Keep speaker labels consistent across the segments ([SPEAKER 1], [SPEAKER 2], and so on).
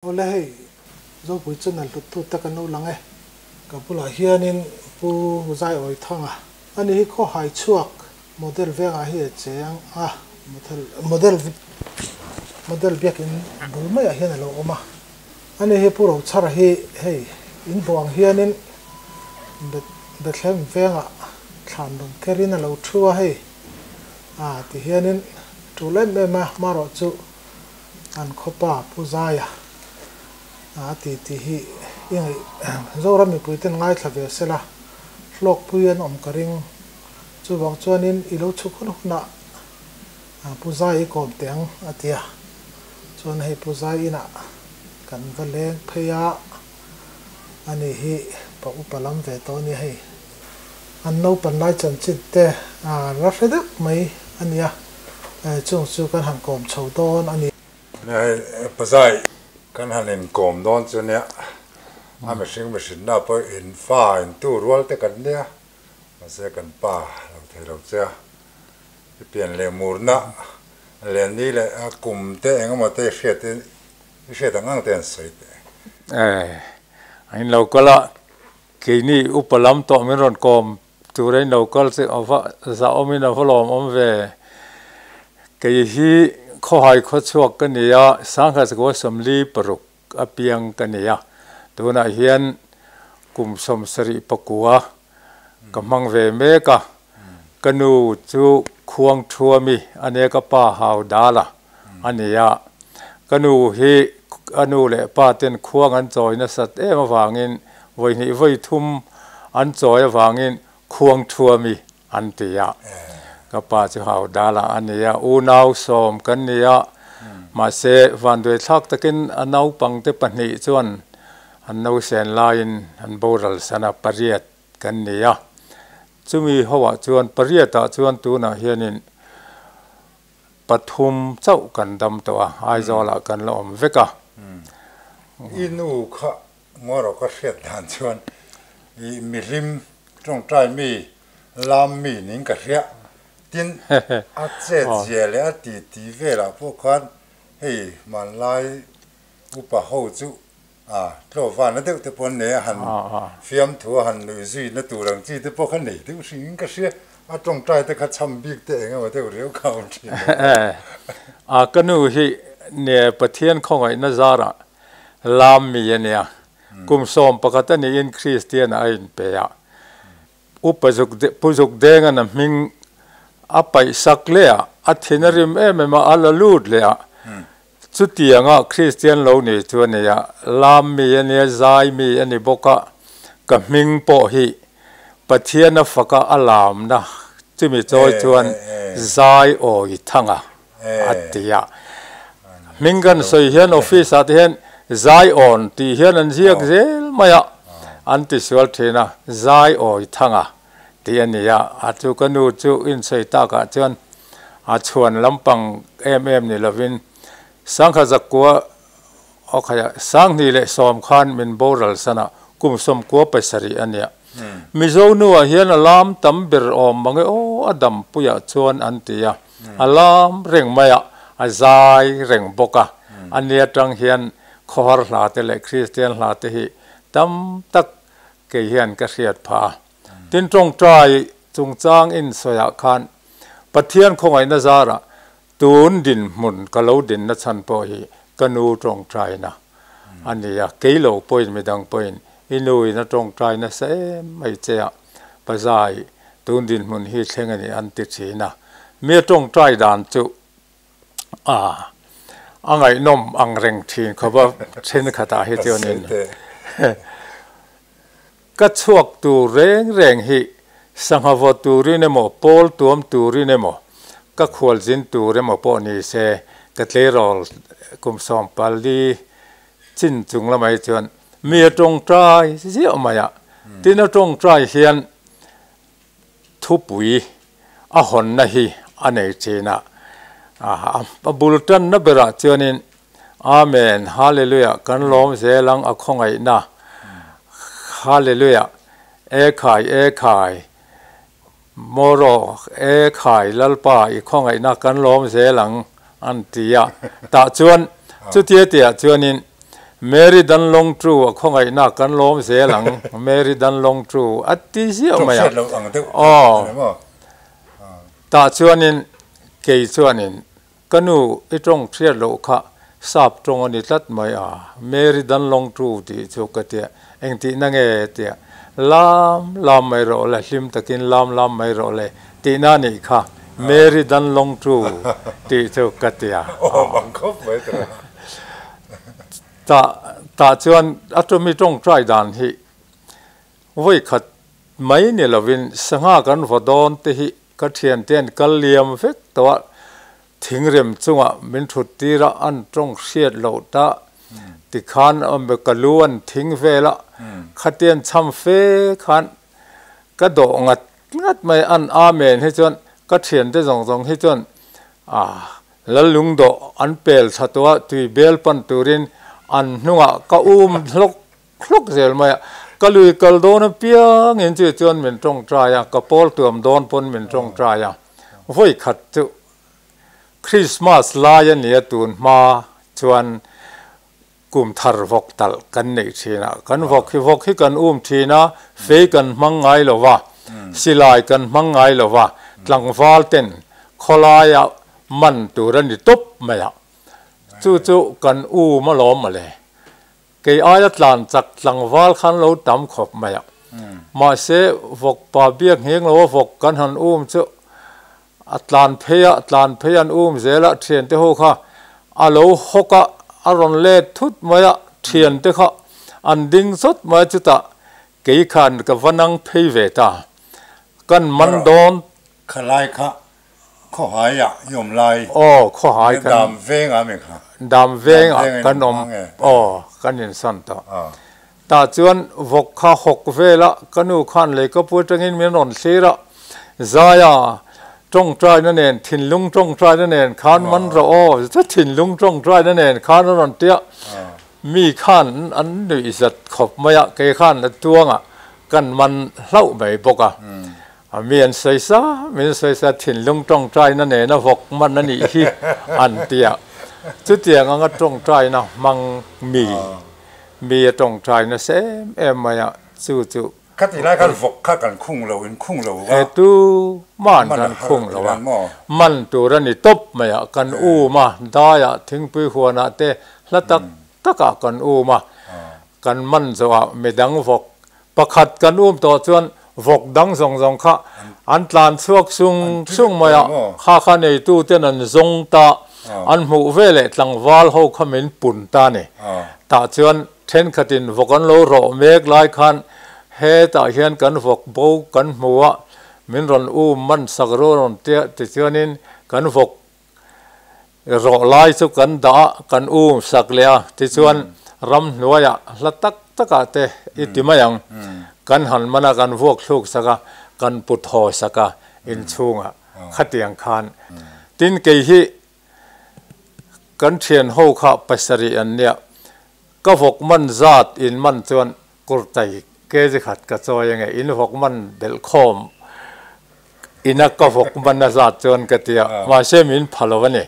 [SPEAKER 1] Awle hei, Zopui channel hluttu te kan lo lang e. Ka bulah hianin Pu Zaiawithanga ani hi khawhai chhuak model vengah hi a cheng a, model model model biakin bul maiah hian a lo awm a. Ani hi Pu Rochhara hi hei in hmuh ang hianin Bethlehem vengah thlan lung kerin a lo thu a hei a ti hianin tul em em a, marawh chu an khawpa Pu Zaia a ti tih hi i ngaih Zoram mipuiten ngaithla ve sela hlawkpui an awm ka ring. Chuvang chuanin i lo chhuk hun hunah Pu Zai i kawm teh ang a ti a, chuan hei Pu Zai inah kan va leng phei a, ani hi pa upa lam ve tawh a nia hei. An naupan lai chanchin te la hre deuh mai a nia, chung chu kan han kawm chho dawn a ni.
[SPEAKER 2] Nia hei Pa Zai kan han inkawm dawn chu nia, a mihring mihrinna pawh in fa in tu rual te kan nia, mahse kan pa lo thei lo che a. I pian leh murna leh ni leh a kum te eng emaw te i hriat i hriat ang ang te an sawi teh.
[SPEAKER 3] Eh, a in lo kal a, keini upa lam tawh min rawn kawm tur a in lo kal chu a va zahawmin a va lawmawm ve. Kei hi khawhai khawchhuak ka ni a, Sangha Sakawr 46 a piang ka ni a, tunah hian kum 79 ka hmang ve mek a, ka nu chu khuang thuami a nia ka pa hau dal a a ni a, ka nu hi a nu leh pa ten khuang an chawi nasat em avangin vawi hnih vawi thum an chawi avangin khuang thuami an ti a, ka pa chu hau dal a a ni a, unau sawm kan ni a, mahse vanduaithlak takin a naupangte pahnih chuan an nausen laiin an boral san a, pariat kan ni a, chumi hoah chuan pariatah chuan tunah hianin pathum chauh kan dam tawh a, Aizawlah kan la awm vek a.
[SPEAKER 2] I nu kha Ngaw ka hriat dan chuan i mihlim tawngtai mi lam mi ning ka hria. Tin, a chet zia leh a ti ti velah pawh khan hei hmanlai upa ho chu a tlaw vana deuh te pawh an nei a, han fiamthu a han nuih zui na tur ang chi te pawh kha nei deuh hring ka hria. A tawngtai te kha cham bik te eng emaw deuh riau kha a awm thin lo.
[SPEAKER 3] A ka nu hi ne Pathian khawngaihna zarah Lam mi a nia. Kum 11 a niin Kristian a inpe a. Upa zuk Pu Zukdenga'n a hming a paih sak leh a, a thin a rim em em a, a la lut leh a. Chutianga Kristian lo ni chu a ni a. Lam mi a nia, zai mi a ni bawk a, ka hming pawh hi Pathian a faka a lamna chumi chawi chuan Zai Awi Thanga a ti a. Hming kan sawi hian office ah te hian Zaiawn tih hian an ziak zel mai a, an ti sual thin a, Zaiawi Thanga tih a ni a, a chu ka nu chu insawi takah chuan a chhuan lampang em em ni lovin Sangha Zakua aw khaia 2010 khan min boral san a, kum 97 a nia. Mizo nuah hian a lam tam ber awm mange aw a dampuiah chuan an ti a. A lam reng mai a, a zai reng bawk a. A ni atang hian khawhar hla te leh Kristian hla te hi tam tak kei hian ka hriat phah a. Tin tawngtai chungchang insawiah khan Pathian khawngaihna zarah tun dinhmun ka lo dinna chhan pawh hi ka nu tawngtaina a ni a. Kei lo pawhin midang pawhin i nu in a tawngtai nasa em mai che a. Pazai, tun dinhmun hi thleng a ni an ti thin a. Mi a tawngtai dan chu a a ngaihnawm ang reng thin khawp a, thenkhatah hi chuanin ka chhuak tur reng reng hi sangha vaw turin emaw, pawl tuam turin emaw, ka khualzin tur emaw pawh ni se, ka tleirawl kum 14 chin chung lamah hi chuan Mi a tawngtai ziah mai a, tin a tawngtai hian thupui a hawnna hi a nei thin a, a bul tanna berah chuanin Amen, Hallelujah, kan lawm zel ang a khawngaihna, Hallelujah, E khai, e khai, maw rawh, e khai, Lalpa i khawngaihna kan lawm zel ang an ti a, tah chuan chutia tiah chuanin. Mary Dan Long Tru a khawngaihna kan lawm zel ang, Mary Dan Long Tru a ti ziah mai a. Aw. Tah chuanin kei chuanin ka nu i tawng hriat loh kha sap tawng a ni tlat mai a, Mary Dan Long Tru tih chu ka tia, engtihna nge tia, lam lam mai rawh le, hlim takin lam lam mai rawh le tihna a nih kha, Mary Dan Long Tru tih chu ka tia.
[SPEAKER 2] Aw bang khawp mai tawh a.
[SPEAKER 3] Tah tah chuan a tawmi tawngtai dan hi vawi khat mai ni lovin sangha kan vaw dawn te hi ka thiante an kal liam vek tawh a, thingrem chungah min thut tir a, an tawng hriat loh ta tikhan ka lu an thing vel a, khatian cham fe khan ka dawh ngat ngat mai an amen hi chuan ka thiante zawng zawng hi chuan ah Lallungdawh an pel tha tawh a, tui bel pan turin an hnungah ka um hlawk hlawk zel mai a. Ka lui kal dawn apiangin chu chuan min tawngtai a, ka pawl tuam dawn pawn min tawngtai a. Vawi khat chu Christmas lai a nia tun hma chuan kum thar vawk talh kan neih thin a, kan vawk hi vawk hi kan um thin a, fei kan hmang ngai lo va, silai kan hmang ngai lo va, tlangval ten khawlaia man tur a ni tawp mai a, chu chu kan um alawm mawle. Kei aia tlan chak tlangval khan lo tam khawp mai a, mahse vawk pa biak ngheng lo a vawk kan han um chu A tlan phei a, tlan phei an um zel a, thiante ho kha a lo hawk a, a rawn let thut mai a, thiante kha an ding chawt mai a, chutah kei khan ka va nang phei ve ta, kan man dawn.
[SPEAKER 2] Khalai kha khawhai ah i awm lai.
[SPEAKER 3] Aw, khawhai kan.
[SPEAKER 2] Dam veng ah mi kha.
[SPEAKER 3] Dam veng ah kan awm, aw, kan insan tawh. Tah chuan vawk kha hawk vel a, ka nu khan leikapu atangin min rawn thlir a, Zaia, tawngtaina nen, thinlung tawngtaina nen khan man rawh aw, chu thinlung tawngtaina nen khan a rawn tia, mi khan an nuih zat khawp mai a, kei khan a tuangah kan man hlauh mai bawk a, mi an sawi sa, min sawi sa, thinlung tawngtaina nena vawk man a nih hi an tia, chutiang anga tawngtaina hmang mi. Mi a tawngtai nasa em em mai a, chu chu.
[SPEAKER 2] Khati lai khan vawk kha kan khung lo, in khung lo
[SPEAKER 3] va. Hetu man kan khung lo a, man tur a ni tawp mai a, kan um a, daiah thingpui huanah te hla tak takah kan um a, kan man zawhah midang vawk pakhat kan um tawh chuan vawk dang zawng zawng kha an tlan chhuak sung sung mai a, kha kha neitu ten an zawng ta, an hmuh ve leh tlangval ho kha min pun ta a ni. Tah chuan thenkhatin vawk an lo rawh mek lai khan hetah hian kan vawk bo kan hmu a, min rawn um man sak ru rawn tia tichuanin kan vawk Rawh lai chu kan dah a, kan um sak leh a, tichuan ramhnuaiah hla tak takah te i ti mai ang. Kan han man a, kan vuak thluk sak a, kan put haw sak a inchhungah khatiang khan. Tin, kei hi kan thian ho kha pasarih an nia, ka vawk man zat in man chuan Kurtai kg khat ka chawi ange, in vawk man belh khawm ina ka vawk man a zat chuan ka ti a, mahse min pha lo a ni.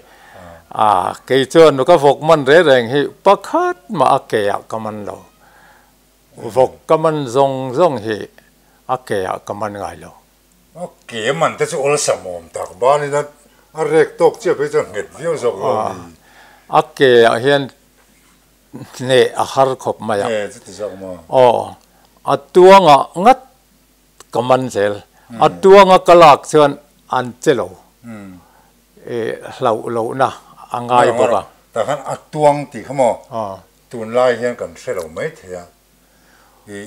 [SPEAKER 3] A, kei chuan ka vawk man reng reng hi pakhat mah a ke ah ka man lo. Vawk ka man zawng zawng hi a ke ah ka man ngai lo.
[SPEAKER 2] A ke man te chu awlsam awm tak banin a rek tawk chiah phei chuan nghet viau zawk lo a ni.
[SPEAKER 3] A ke ah hian Hneh a har khawp mai a. Aw, a tuangah ngat ka man zel. A tuanga ka lak chuan an che lo. I hlauh lohna a ngai bawk a.
[SPEAKER 2] Tah khan a tuang tih kha maw? Tunlai hian kan hre lo mai thei a. I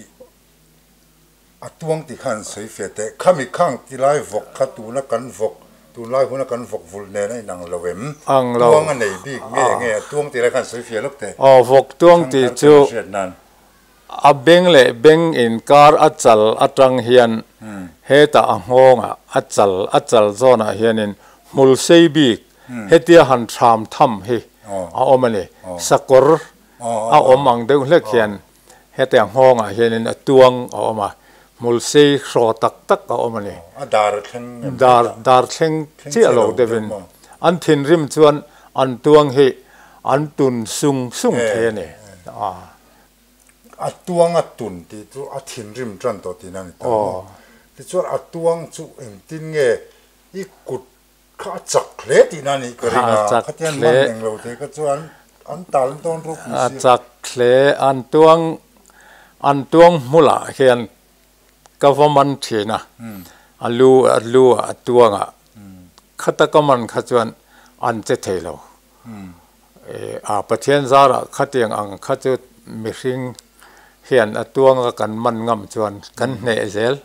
[SPEAKER 2] A tuang tih kha an sawi feh teh. Khami khang ti lai vawk kha tuna kan vawk, tunlai huna kan vawk vulh nen a inang lo em?
[SPEAKER 3] Ang lo.
[SPEAKER 2] Tuang a nei bik nge nge a tuang ti lai kha an sawi feh lawk teh.
[SPEAKER 3] Aw, vawk tuang tih chu a beng leh beng inkar a chal atang hian hetah a nghawngah a chal, a chal zawnah hianin hmul sei bik hetia han thram tham hi a awm a ni. Sakawr a awm ang deuh hlek hian Hetiang nghawngah hianin a tuang a awm a, hmul sei hraw tak tak a awm a ni.
[SPEAKER 2] A dar thleng em?
[SPEAKER 3] Dar, dar thleng chiah lo deuhin. An thinrim chuan an tuang hi an tun sung sung thei a ni. A.
[SPEAKER 2] A tuang a tun tih chu a thinrim tan tawh tihna a ni ta maw? Tichuan a tuang chu engtin nge i kut kha a chak hle tihna a nih ka ring a, khatiang man eng lo thei kha chuan an tal dawn ropui
[SPEAKER 3] si. A chak hle, an tuang an tuang hmulah hian ka va man thin a, a lu a lu a tuang a, khata ka man kha chuan an che thei lo. A Pathian zarah khatiang ang kha chu mihring hian a tuanga kan man ngam chuan kan hneh zel.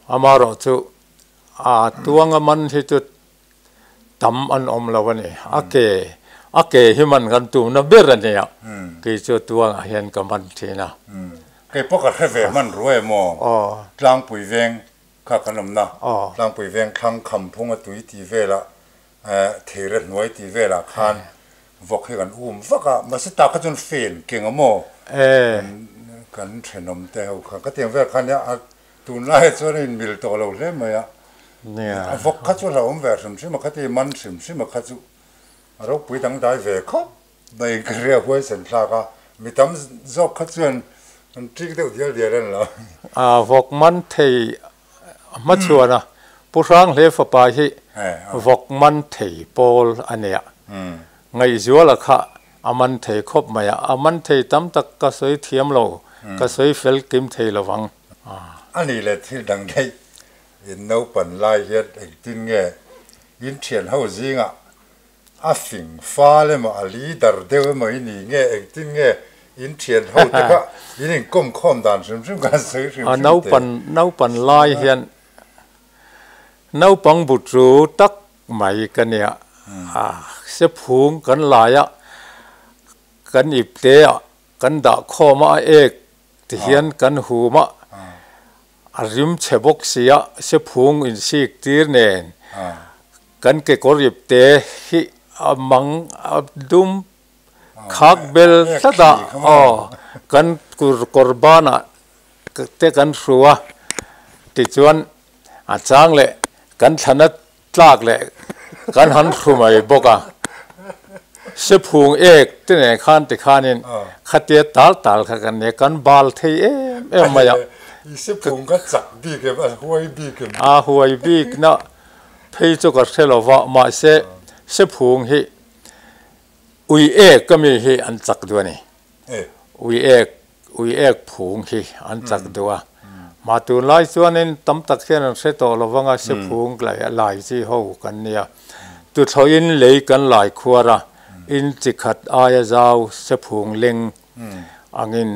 [SPEAKER 3] Amaherawh chu a tuanga man hi chu tam an awm lo a ni. A ke a ke hi man kan tumna ber a nia. Kei chu tuangah hian ka man thin a.
[SPEAKER 2] Kei pawh ka hre ve hman ruai maw? Tlangpui veng kha kan awmna. Tlangpui veng thlang kham phunga tui tih velah Theira hnuai tih velah khan vawk hi kan um vak a, mahse tah kha chuan fen keng a maw? Kan thenawm te ho kha ka tiang vel khan a tunlai chuan a inmil tawh lo hle mai a, a vawk kha chu a hlauhawm ve hrim hrim a, khati man hrim hrim a kha chu a ropui dangdai ve khawp mai ka ria huaisen thlak a, mi tam zawk kha chuan an ṭik deuh dial dial a ni lo.
[SPEAKER 3] A vawk man thei Hmachhuana Pu Hranghle fapa hi vawk man thei pawl a nia. Ngaihzuala kha a man thei khawp mai a, a man thei tam tak ka sawi thiam lo, ka sawi fel kim thei lo vang.
[SPEAKER 2] A nih leh thil dang daih in naupan lai hian engtin nge in thian ho zingah A fing fal emaw a leader deuh emaw i ni nge engtin nge in thian ho te kha in inkawm khawm dan hrim hrim khan sawi hrim
[SPEAKER 3] hrim teh. Naupan naupan lai hian naupang butru tak mai ka nia a se phung kan lai a kan ip te a kan dah khawm a a ek ti hian kan hum a a rim chhe bawk si a se phung insik tir nen Kan kekawr ip te hi a mang a dum khak bel tlat a, aw kan kur kawr banah te kan hru a, tichuan a chang leh kan thlana tlak leh kan han hru mai bawk a, sephung ek te nen khan tikhanin khatia tal tal kha kan nia, kan bal thei em em mai a.
[SPEAKER 2] I sephung kha chak bik em, a huai bik em?
[SPEAKER 3] A huai bik na. Phei chu ka hre lo va, mahse Sephung hi ui ek ami hi an chak duh a ni. Ui ek, ui ek phung hi an chak duh a. Mah tunlai chuanin tam tak hian an hre tawh lo vanga Sephung lai chi ho kan nia. Tuthlawhin lei kan lai khuar a, in chi khat aia zau Sephung leng angin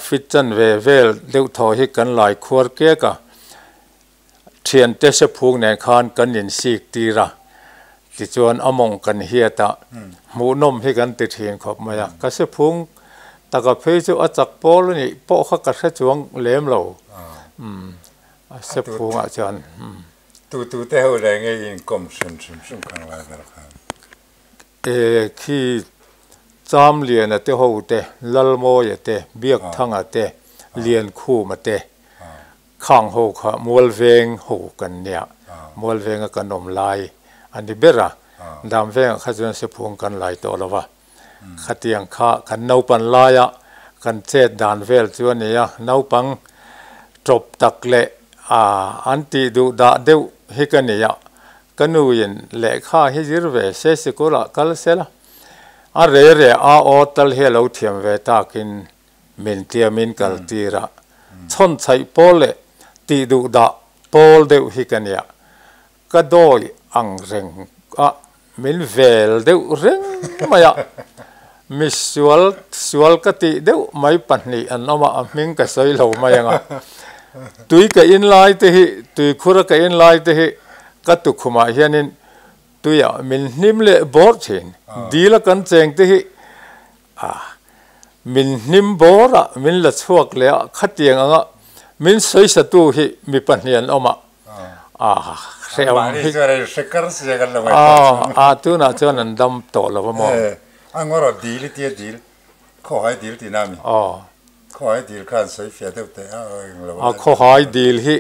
[SPEAKER 3] fit chanve vel deuh thaw hi kan lai khuar kek a. Thiante sephung nen khan kan insik tir a, tichuan a mawng kan hiat a, hmuhnawm hi kan ti thin khawp mai a. Ka sephung taka phei chu a chak pawl a nih pawh kha ka hre chuang lem lo, a sephungah chuan.
[SPEAKER 2] Tu tu te ho leh nge i inkawm hrim hrim hrim khang lai vel khan?
[SPEAKER 3] E khi Chamliana te ho te, Lalmawia te, Biakthanga te, Liankhuma te, Khang ho kha Mualveng ho kan nia, Mualvenga kan awm lai a ni ber a, Damvengah kha chuan Sephung kan lai tawh lo va, khatiang kha kan naupan laia kan chet dan vel chu a ni a, naupang tawp tak leh an tih duh dah deuh hi ka ni a, ka nuin lehkha hi zir ve se sikulah kal sela, a re re a aw tal hi a lo thiam ve takin Min tiamin kal tir a, chhawn chhaih pawl leh tih duh dah pawl deuh hi ka nia. Ka dawi ang reng a, min vel deuh reng mai a. Mi sual sual ka tih deuh mai pahnih an awm a, a hming ka sawi lo mai ang a. Tui ka in lai te hi, tuikhura ka in lai te hi ka tukhumah hianin tuiah min hnim leh bawr thin. Dila kan cheng te hi A, min hnim bawr a, min la chhuak leh a, khatiang anga min sawisatu hi mi pahnih an awm a, a hrehawm hi.
[SPEAKER 2] Mahni chuan a inhre kar sia kan lo ngaihtuah chu.
[SPEAKER 3] A, tunah chuan an dam tawh lo a maw?
[SPEAKER 2] E, a ngaw rawh dil i tia dil, khawhai dil tihna a mi?
[SPEAKER 3] Aw.
[SPEAKER 2] Khawhai dil kha an sawi fiah deuh teh a, eng lo.
[SPEAKER 3] A, khawhai dil hi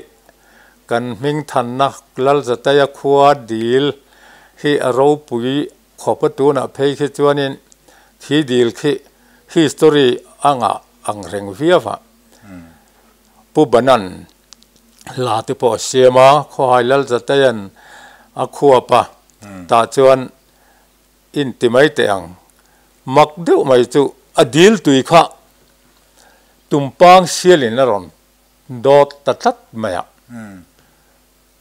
[SPEAKER 3] kan hming thanna Lalzataia khua dil hi a ropui Khawpa tunah phei khi chuanin khi dil khi History a ngah ang reng viau a. Pu Banan hla te pawh a siam a, Khawhai Lalzataia'n a khuap a, tah chuan inti mai teh ang. Mak deuh mai chu a dil tui kha tumpang sialin a rawn dawt ta tlat mai a.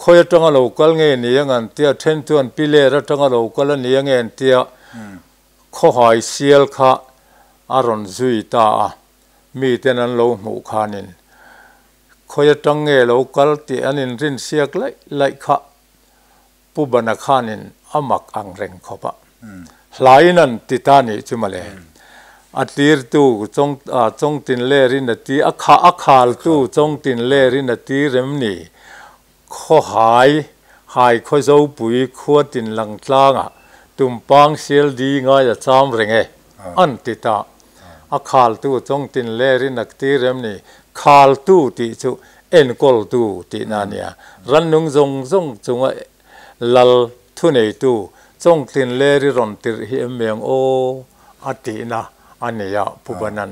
[SPEAKER 3] Khawi atanga lo kal nge ni ang an tia, then chuan piler atanga lo kal a ni ang en tia khawhai sial kha a rawn zui ta a, miten an lo hmuh khanin khawi atang nge lo kal tih an inrin siak laih laih kha Pu Bana khanin a mak ang reng khawp a, hlain an ti ta nih chu mawle. A tirtu chawng chawngtin lerin a ti, a kha a khaltu chawngtin lerin a ti rem ni. Khawhai, hai khawzopui khua tin lang tlangah tumpang sial di ngai a cham reng e, an ti ta. A khaltu chawngtin lerin a ti rem ni. Khaltu tih chu enkawltu tihna a nia. Rannung zawng zawng chunga lal thuneitu Chawngtlin leri rawn tirh hi em meng aw a tihna a nia Pu Banan.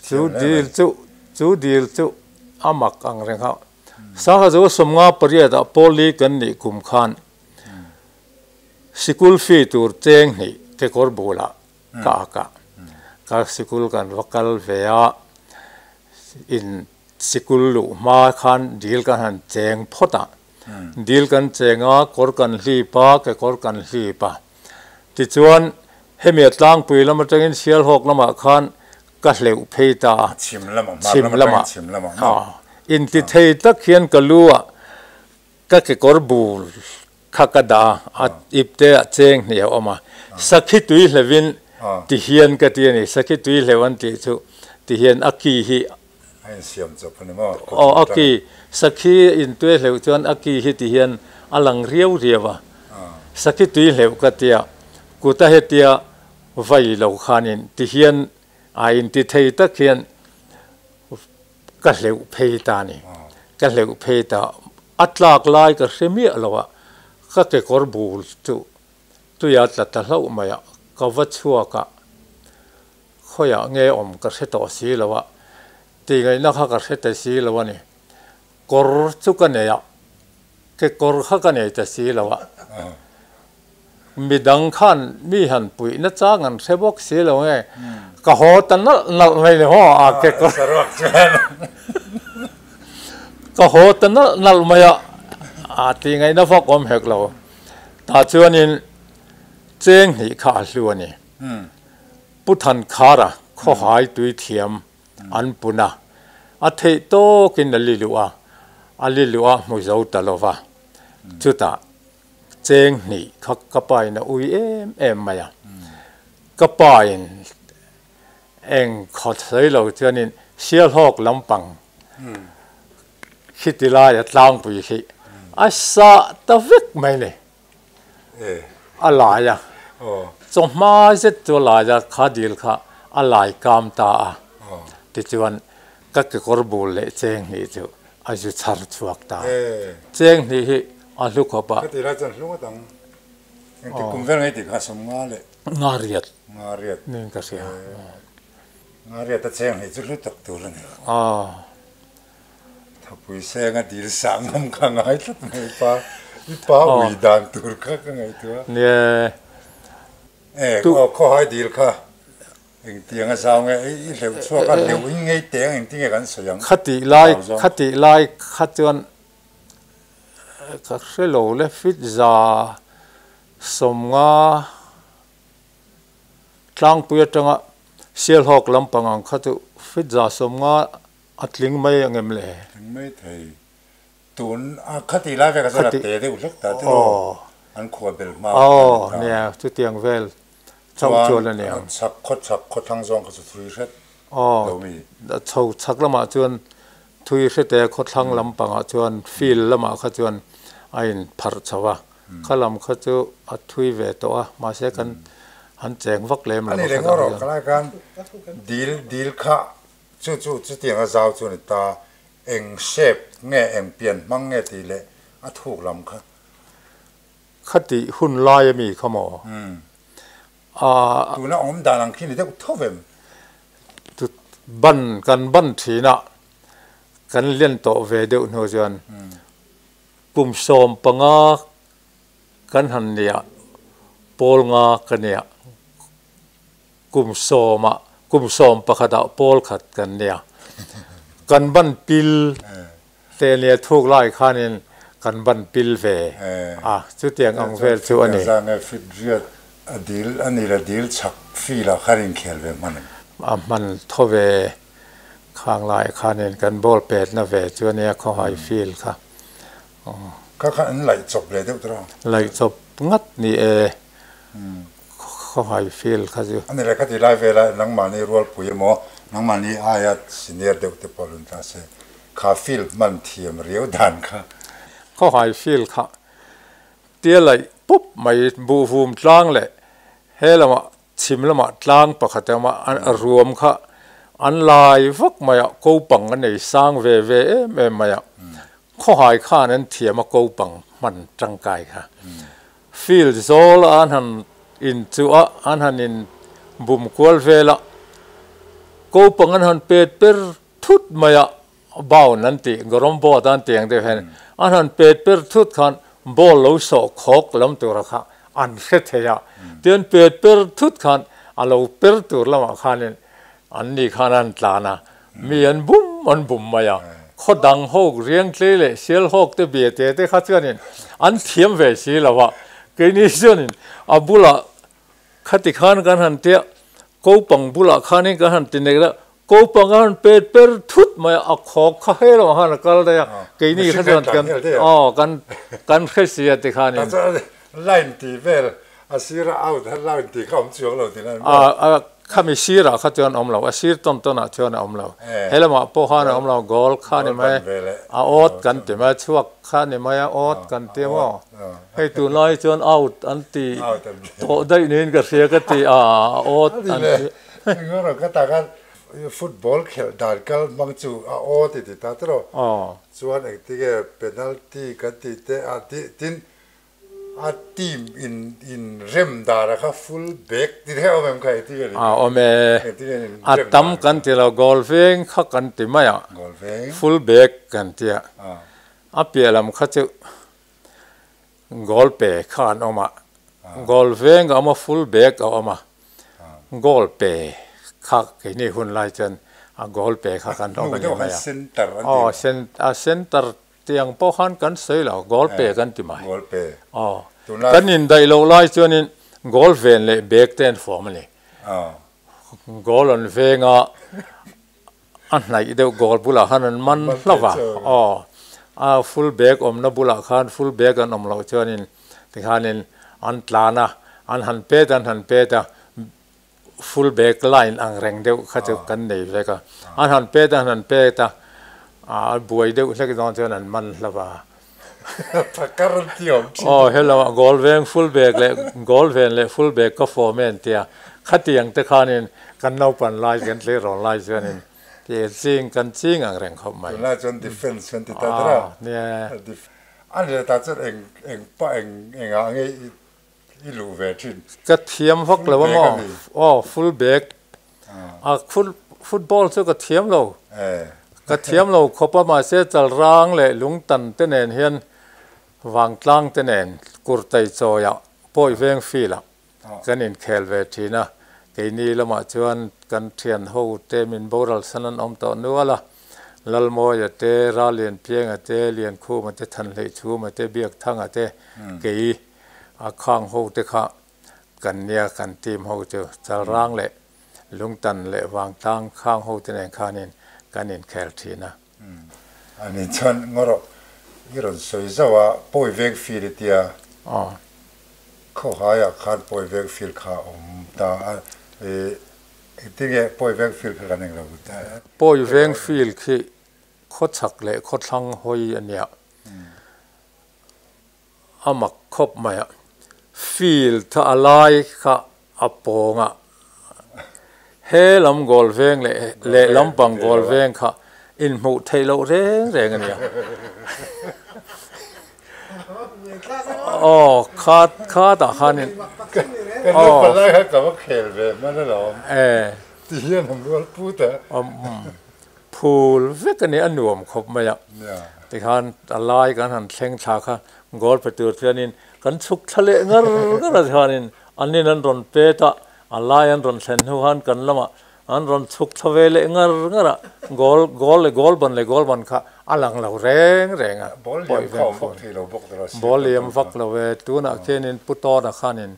[SPEAKER 3] Chu dil chu chu dil chu a mak ang reng a. Sangha chu 58 ah Pawli kan nih kum khan sikul fee tur cheng hnih kekawr bulah ka ak a, ka sikul kan va kal ve a, in sikul luh hma khan dil kan han cheng phawt a, dil kan cheng a, kawr kan hlip a, kekawr kan hlip a, tichuan hemi a tlangpui lam atangin Sialhawk lamah khan ka hleuh phei ta a,
[SPEAKER 2] chhim lamah, chhim lamah, chhim lamah,
[SPEAKER 3] inti thei tak hian ka lu ah ka kekawr bul Kha ka dah a, a ip te ah cheng hnih a awm a, sakhi tui hleuhin ti hian ka ti a ni, sakhi tui hleuh an tih chu ti hian a ki hi
[SPEAKER 2] A insiam chawp a ni maw?
[SPEAKER 3] Aw, a ki, sakhi intui hleuh chuan a ki hi ti hian a lang riau riau a, sakhi tui hleuh ka tia, kuta hetia vai lo khanin ti hian a inti thei tak hian Ka hleuh phei ta ni. Ka hleuh phei ta. A tlak lai ka hre miah lo a, ka kekawr bul chu tuia tla ta hlauh mai a, ka va chhuak a, khawiah nge awm ka hre tawh si lo a, tih ngaihna kha ka hre ta si lo a ni. Kawr chu ka nei a, kekawr kha ka nei ta si lo a. Midang khan mi han puih na chang an hre bawk si lo nge, ka haw ta nalh nalh mai ni haw a kekawr ka haw ta nalh nalh mai a, a tih ngaihna vak awm hek lo. Tah chuanin cheng hnih kha a hlu a ni. Pu Thankhara khawhai tui thiam an pun a, a theih tawkin a li luh a, a li luh a hmu zo ta lo va, chutah Cheng hnih kha ka pa in a ui em em mai a, ka pa in eng khawt sawi lo chuanin Sialhawk lampang khiti lai a tlangpui khi a sah ta vek mai ni. A lai a, chawhma zet chu a lai a, kha dil kha a lai kam ta a, tichuan ka kekawr bul leh cheng hnih chu a zu chhar chhuak ta. Cheng hnih hi a hlu khawp a.
[SPEAKER 2] Ka ti lai chuan hlu ngawt ang. Engtik kum vel ngei tih kha sawm nga leh.
[SPEAKER 3] Nga riat.
[SPEAKER 2] Nga riat.
[SPEAKER 3] Niin ka hria.
[SPEAKER 2] Nga riat a cheng hnih chu hlu tak tur a ni. Thapui seng a dil sah ngam kha ngai tlat mai pa. I pa ui dan tur kha ka ngaihtuah.
[SPEAKER 3] Nia.
[SPEAKER 2] E khawhai dil kha. Engtiang a zau nge i hleuh chhuak a, hleuh in ngei teh ang engtin nge kan sawi ang?
[SPEAKER 3] Khatih lai, khatih lai kha chuan ka hre lo le, fit za sawmnga tlangpui atanga Sialhawk lampang ang kha chu fit za sawmnga a tling mai ang em le?
[SPEAKER 2] Tling mai thei. Tun a khatih lai vekah chuan a te deuh hlek ta tiraw? An khua bel hma kha a ni
[SPEAKER 3] ta. Nia, chutiang vel chauh chuan a ni ang.
[SPEAKER 2] Chhak khaw chhak khaw thlang zawng kha chu thui hret lo mi.
[SPEAKER 3] Chho chhak lamah chuan thui hrete khaw thlang lampangah chuan field lamah kha chuan a in pharh chho a, kha lam kha chu a thui ve tawh a, mahse kan han cheng vak lem lo
[SPEAKER 2] a. Ani leh ngaw rawh ka lai khan dil dil kha chu chu chutiang a zau chu a ni ta. Eng shape nge eng pian hmang nge tih leh a thuk lam kha.
[SPEAKER 3] Khatih hun lai ami kha maw? A.
[SPEAKER 2] Tuna awm dan ang khi ni deuh tho vem.
[SPEAKER 3] Chu ban kan ban thin a, kan len tawh ve deuh hnu chuan kum 15 kan han nia, pawl nga ka nia, kum sawmah kum 11 ah pawl khat kan nia. Kan ban pil te nia thuk lai khanin kan ban pil ve a, chutiang ang vel chu a ni.
[SPEAKER 2] Zan nge fit riat a dil a ni la dil chhak feel ah khan inkhel ve hman em?
[SPEAKER 3] A hman tho ve khang lai khanin kan ball petna ve chu a nia khawhai feel kha.
[SPEAKER 2] Kha khan an laih chawp leh deuh tawh a?
[SPEAKER 3] Laih chawp ngat ni e khawhai feel kha chu.
[SPEAKER 2] A ni le khati lai vela nangmahni rualpui emaw nangmahni aia senior deuh te pawh lun ta se Kha field hman thiam riau dan kha.
[SPEAKER 3] Khawhai field kha tia laih pup mai buhvum tlang leh he lamah chhim lamah tlang pakhat emaw a ruam kha an lai vak mai a, kopang a nei sang ve ve em em mai a, khawhai khan an thiam a kopang hman tangkai kha. Field zawl a an han inchuh a, an han in bum kual vel a, kopang an han pet per Thut mai a bound an tih garom board an tih ang deuh hian an han pet per thut khan ball lo sawh khawk lam tura kha an hre thei a, tian pet per thut khan a lo per tur lamah khanin an ni khan an tlan a, mi an bum an bum mai a, khaw dang hawk riang tlei leh sial hawk te bia te te kha chuanin an thiam ve si lo a, keini chuanin a bulah khati khan kan han tia kopang bulah khanin kan han ti nek la Kopang a han pet per thut mai a, a khawk kha he lamah khan a kal daih a, keini kha chuan kan aw kan kan hre si a ti khanin.
[SPEAKER 2] Tah chuan line tih vel a sir a out a line tih kha awm chuang lo tih nan maw?
[SPEAKER 3] A khami sirah kha chuan awm lo, a sir tawn tawnah chuan a awm lo. He lamah pawh khan a awm lo, goal kha ni mai, a awt kan ti mai, chhuak kha ni mai a, awt kan ti maw? Hei tunlai chuan out an ti tawh daih niin ka hria ka ti a, a awt an ti.
[SPEAKER 2] Engemaw ka tak a football khelh dan kal hmang chu a aw ti ti ta tawh chuan engtinge penalty kan tih te a tih tin a team in in rem dan a kha full back ti te awm em kha engtinge ni
[SPEAKER 3] A awm e
[SPEAKER 2] engtinge in
[SPEAKER 3] a
[SPEAKER 2] rem
[SPEAKER 3] tam
[SPEAKER 2] dan
[SPEAKER 3] kan ti lo goal veng kha kan ti mai a
[SPEAKER 2] goal veng
[SPEAKER 3] full back kan tia a piah lam kha chu goal pe kha an awm a goal veng a awm a full back a awm a Goal pe kha keini hun lai chuan a goal pe kha kan awm a ni mai a. Aw a center tiang pawh khan kan sawi lo, goal pe kan ti mai. Aw kan indaih loh lai chuanin goal ven leh bag te an form a ni. Goal an veng a, a hnaih deuh goal bulah khan an man hlauh a. Aw a full bag awmna bulah khan full bag an awm loh chuanin Tikhanin an tlan a, an han pet an han pet a, full back line ang reng deuh kha chu kan nei vek a. An han pet an han pet a, a buai deuh hlek dawn chuan an man hlauh a.
[SPEAKER 2] Phakar an ti awm thin.
[SPEAKER 3] Aw hello goal veng full back leh goal ven leh full back ka form e an ti a, khatiang te khanin kan naupan lai kan tleirawl lai chuanin ti ching kan ching ang reng khawp mai.
[SPEAKER 2] Tunlai chuan defence an ti ta der a.
[SPEAKER 3] Nia.
[SPEAKER 2] A ni ta chuan eng eng pa eng engah nge i luh ve thin?
[SPEAKER 3] Ka thiam vak lo a maw? Aw full back a football chu ka thiam lo. Ka thiam lo khawp a mahse chalrang leh lungtan te nen hian vangtlang te nen kurtai chawiah pawi veng field ah kan inkhel ve thin a. Keini lamah chuan kan thian ho te min boral san an awm tawh nual a. Lalmawia te, Ralianpianga te, Liankhuma te, Thanhleihchhuma te, Biakthanga te, kei a khang ho te kha kan nia kan team ho chu Chalrang leh Lungtan leh Vangtlang khang ho te nen khanin kan inkhel thin a.
[SPEAKER 2] Ani chuan ngaw rawh i rawn sawi zauh a, pawi veng fil i tia. Khawhaiah khan pawi veng fil kha a awm ta a, Engtinge pawi veng field kha kan englo ta?
[SPEAKER 3] Pawi veng field khi khawchhak leh khawthlang hawi a nia. A mak khawp mai a. Field kha a lai kha a pawng a. He lam goal veng leh lehlam pang goal veng kha inhmuh theih loh reng reng a nia. Aw kha kha tah khanin
[SPEAKER 2] Ka naupan lai kha ka va khel ve hman alawm. Ti hian an rual put a.
[SPEAKER 3] Phul vek a ni, a nuam khawp mai a. Tikhan a lai kan han thleng thla kha goal pe tur chuanin kan chhuk thla leh ngar ngar a chuanin an in an rawn pet a, a lai an rawn thlen hnu khan kan lamah an rawn chhuk thla ve leh ngar ngar a, goal goal leh goal ban leh goal ban kha a lang lo reng reng a.
[SPEAKER 2] Ball liam kha awm vak thei lo bawk tura siam
[SPEAKER 3] Ball liam vak lo e, tunah khianin Pu Tawna khanin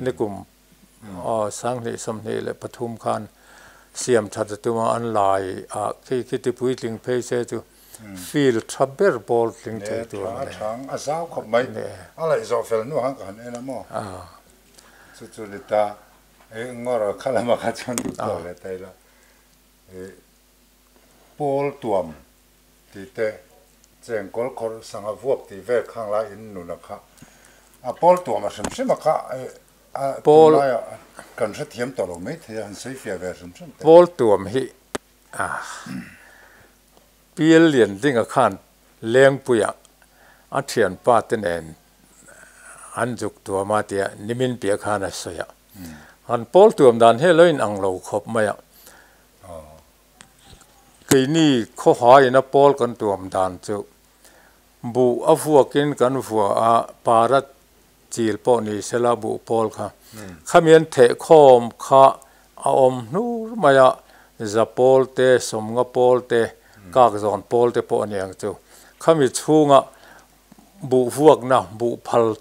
[SPEAKER 3] nikum Aw, sanghnih 23 khan siam that a tum a, an lai a khi khi ti puitling phei se chu field tha ber ball tling thei tur
[SPEAKER 2] a ni. Thang a zau khawp mai, a laih zawh fel hnu han ka han en a maw? Chu chu ni ta, ngawr kha lama kha chuan duh tawk leh ta ila, pawl tuam tih te, chengkawl khawrh sangha vuak tih vel khang lai in nun a kha, a pawl tuam a hrim hrim a kha A tunlaia kan hrethiam tawh lo mai thei a, han sawi fiah ve hrim hrim teh.
[SPEAKER 3] Pawl tuam hi a Pial lian dinga khan Lengpuia a thianpa te nen an zuk tuam a tia nimin piah khan a sawi a. Han pawl tuam dan hi a lo in ang lo khawp mai a. Keini khawhaiin a pawl kan tuam dan chu buh a vuakin kan vua a, para Chil pawh ni sela buh pawl kha khami an theh khawm kha a awm hnur mai a, za pawl te, sawmnga pawl te, kak zawn pawl te pawh a ni ang chu. Khami chhunga buh vuakna, buh phal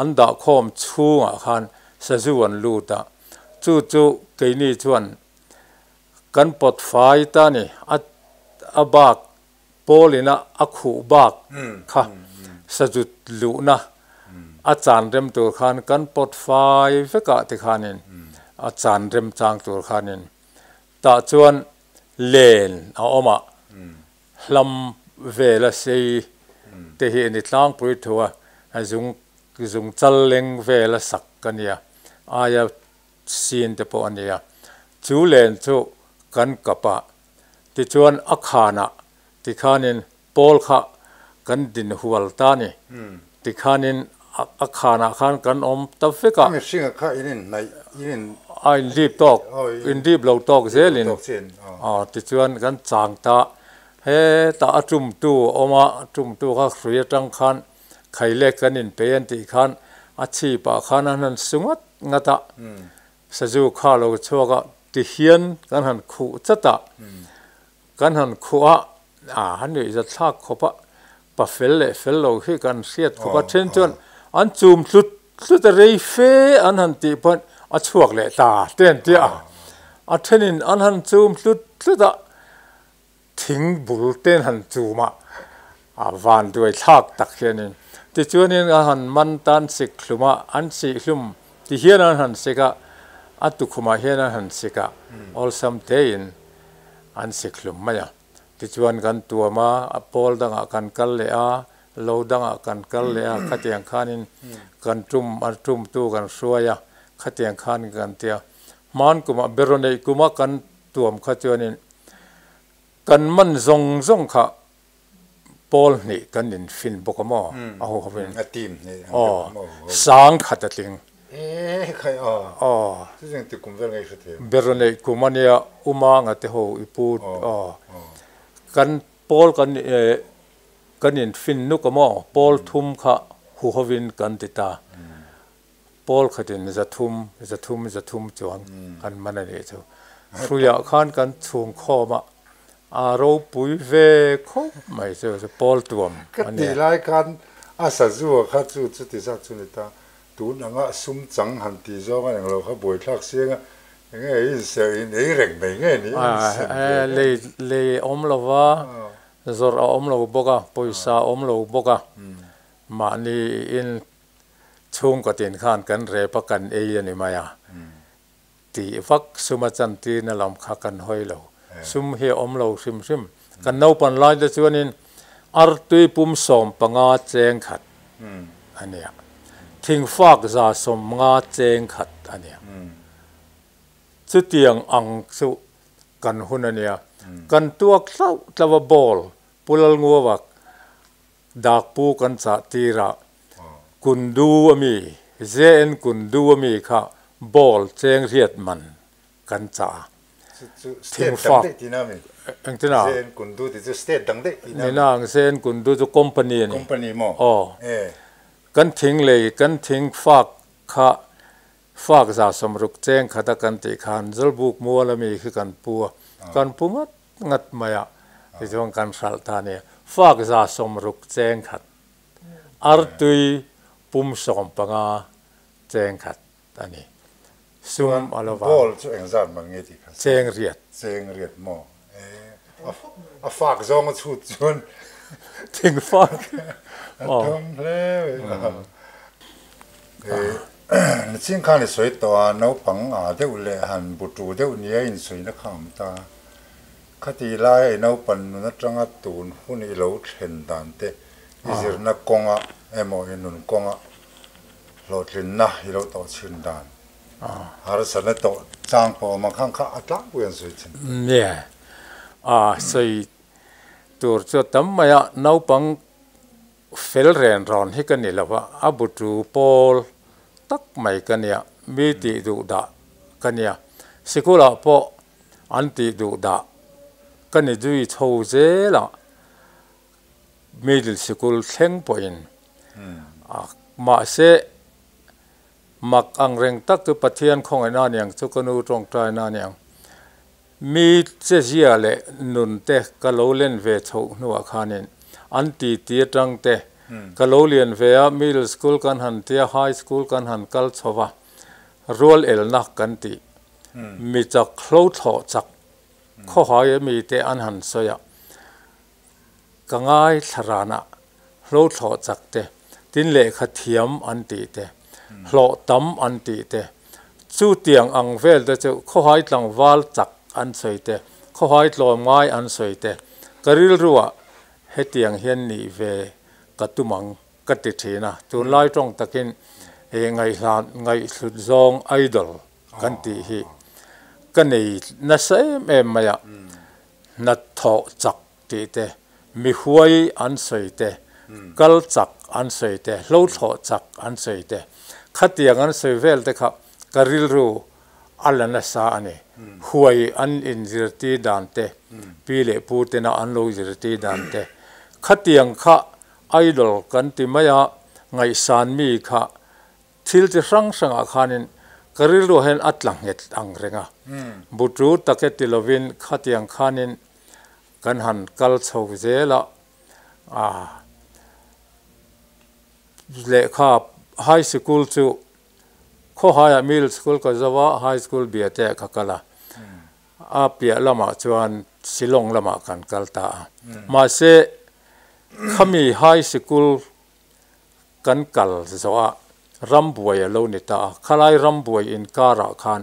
[SPEAKER 3] an dah khawm chhungah khan sazu an lut a, chu chu keini chuan kan pawt fai ta ni, a bak Paul ina a khuh bak kha sazut luhna a chan rem tur khan kan pawt fai vekah ti khanin a chan rem chang tur khanin tah chuan len a awm a, hlam vela sei te hi a ni tlangpui thu a, a zung zung chal leng vela sak a nia, aia sin te pawh a nia, chu len chu kan kap a. Tichuan a khanah tikhanin Paul kha kan din hual ta ni. Tikhanin a khanah khan kan awm ta vek a.
[SPEAKER 2] A mihringa kha in inhnaih, in in.
[SPEAKER 3] A inlip tawk, inlip lo tawk zelin. Tichuan kan chang ta, hetah a tumtu a awm a, tumtu kha hrui atang khan khailek kan inpei an tih khan a chhipah khan an han su ngat ngat a. Sazu kha lo chhuak a, ti hian kan han khuh chat a, kan han khuh a, a han nuih zat thlak khawp a, pa fel leh fel lo hi kan hriat khawp a, then chuan an chum tlut tlut a rei fe an han tih pawn a chhuak leh ta te an ti a, a thenin an han chum tlut tlut a, thing bul te an han chum a, a van duai thlak tak hianin tichuanin a han man tan sik hlum a, an sih hlum ti hian an han sik a, a tukhumah hian an han sik a, awlsam tein an sik hlum mai a. Tichuan kan tuam a, a pawl dangah kan kal leh a, lo dangah kan kal leh a, khatiang khanin kan tum a tumtu kan hruai a, khatiang khan kan ti a. Hman kumah beraw neih kuma kan tuam kha chuanin kan man zawng zawng kha pawl hnih kan infin bawk a maw a hu hovin
[SPEAKER 2] a team hnih ang deuh a maw
[SPEAKER 3] sang khat a tling
[SPEAKER 2] e khai aw
[SPEAKER 3] aw
[SPEAKER 2] chutiang ti kum vel ngai hre thei
[SPEAKER 3] beraw neih kum a nia umanga te ho i pu aw kan pawl kan kan infin nuk a maw pawl thum kha hu hovin kan ti ta. Pawl khatin 300, 300, 300 chuan kan man a nih chu. Hruiah khan kan chhung khawm a, a ropui ve khawp mai chu chu pawl tuam
[SPEAKER 2] a
[SPEAKER 3] nia.
[SPEAKER 2] Ka tih lai khan a sazu a kha chu chuti zat chu ni ta, tun anga sum chang han tih zawng a englo kha buaithlak siang a, enge ei inserh in ei reng mai nge ni inserh ve
[SPEAKER 3] nge. Lei lei a awm lo va, zawrh a awm lo bawk a, pawisa a awm lo bawk a, mahni in Chhungkaw tin khan kan rep a kan ei a ni mai a, tih vak sum a chantirna lam kha kan hawi lo. Sum hi a awm lo hrim hrim. Kan naupan lai te chuanin artui pum 15 cheng khat a nia, thingfak 150 cheng khat a nia. Chutiang ang chu kan hun a nia. Kan tuak hlauh tlauh a ball Pu Lalnguavak Dakpu kan chah tirah Kundu ami, JN Kundu ami kha ball cheng riat man kan chah a.
[SPEAKER 2] Chu chu state dang daih tihna ami?
[SPEAKER 3] Engtin a?
[SPEAKER 2] JN Kundu tih chu state dang daih tihna ami?
[SPEAKER 3] Nina ang JN Kundu chu company a ni.
[SPEAKER 2] Company maw?
[SPEAKER 3] Aw.
[SPEAKER 2] E.
[SPEAKER 3] Kan thing lei, kan thing fak kha fak 160 cheng khat a kan tih khan Zawlbuk mual ami khi kan pu a, kan pu ngat ngat mai a, tichuan kan hralh ta a ni. Fak 60 cheng khat, artui pum 15 cheng khat a ni. Sum a lo vang.
[SPEAKER 2] Ball chu engzat man nge tih kha?
[SPEAKER 3] Cheng riat.
[SPEAKER 2] Cheng riat maw? E, a fak zawng a chhut chuan.
[SPEAKER 3] Thing fak.
[SPEAKER 2] A tum hle mai. E, nichin khan i sawi tawh a, naupang a deuh leh han bu tu deuh nia insawi na kha awm ta. Khati laia i naupan nun atanga tun hun i lo thlen dan te, i zirna kawnga emaw i nun kawnga hlawhtlinna i lo tawh chhin dan, harsatna tawh chang pawh awm ang khan kha a tlangpui an sawi thin.
[SPEAKER 3] Nia, a sawi tur chu a tam mai a, naupang fel ren rawn hi ka ni lo va, a bu tu pawl tak mai ka nia, mi tih duh dah ka nia, sikulah pawh an tih duh dah ka ni zui chho zel a, middle sikul thleng pawhin mahse mak ang reng tak chu Pathian khawngaihna a niang chu ka nu tawngtaina a niang. Mi chezia leh nun te ka lo len ve chhoh hnuah khanin an ti ti atang te ka lo lian ve a, middle school kan han tia, high school kan han kal chho va, rual elna kan tih mi chak hlo thlawh chak khawhai a mi te an han sawi a, ka ngai thlarana hlo thlawh chak te, tin lehkha thiam an tih te, hlawh tam an tih te, chu tiang ang vel te chu khawhai tlangval chak an sawi te, khawhai tlawm ngai an sawi te, ka rilruah hetiang hian nih ve ka tum ang ka ti thin a, tunlai tawng takin ngaihhlan ngaihhlut zawng idol kan tih hi ka nei nasa em em mai a, hnathawh chak tih te, mi huai an sawi te, kal chak an sawi te, hlo thlawh chak an sawi te, khatiang an sawi vel te kha ka rilru a la nasa a ni. Huai an inzirtir dan te, pi leh pu tena an lo zirtir dan te, khatiang kha idol kan ti mai a, ngaihsan mi kha Thil chi hrang hrangah khanin ka rilruah hian a tla nghet ang reng a, butu take ti lovin khatiang khanin kan han kal chho zel a, ah lehkha high sikul chu khawhaiah middle school ka zo a, high school biate ah ka kal a, a piah lamah chuan Shillong lamah kan kal ta a, mahse khami high sikul Kan kal zawh a, rambuai a lo ni ta a, khalai rambuai inkarah khan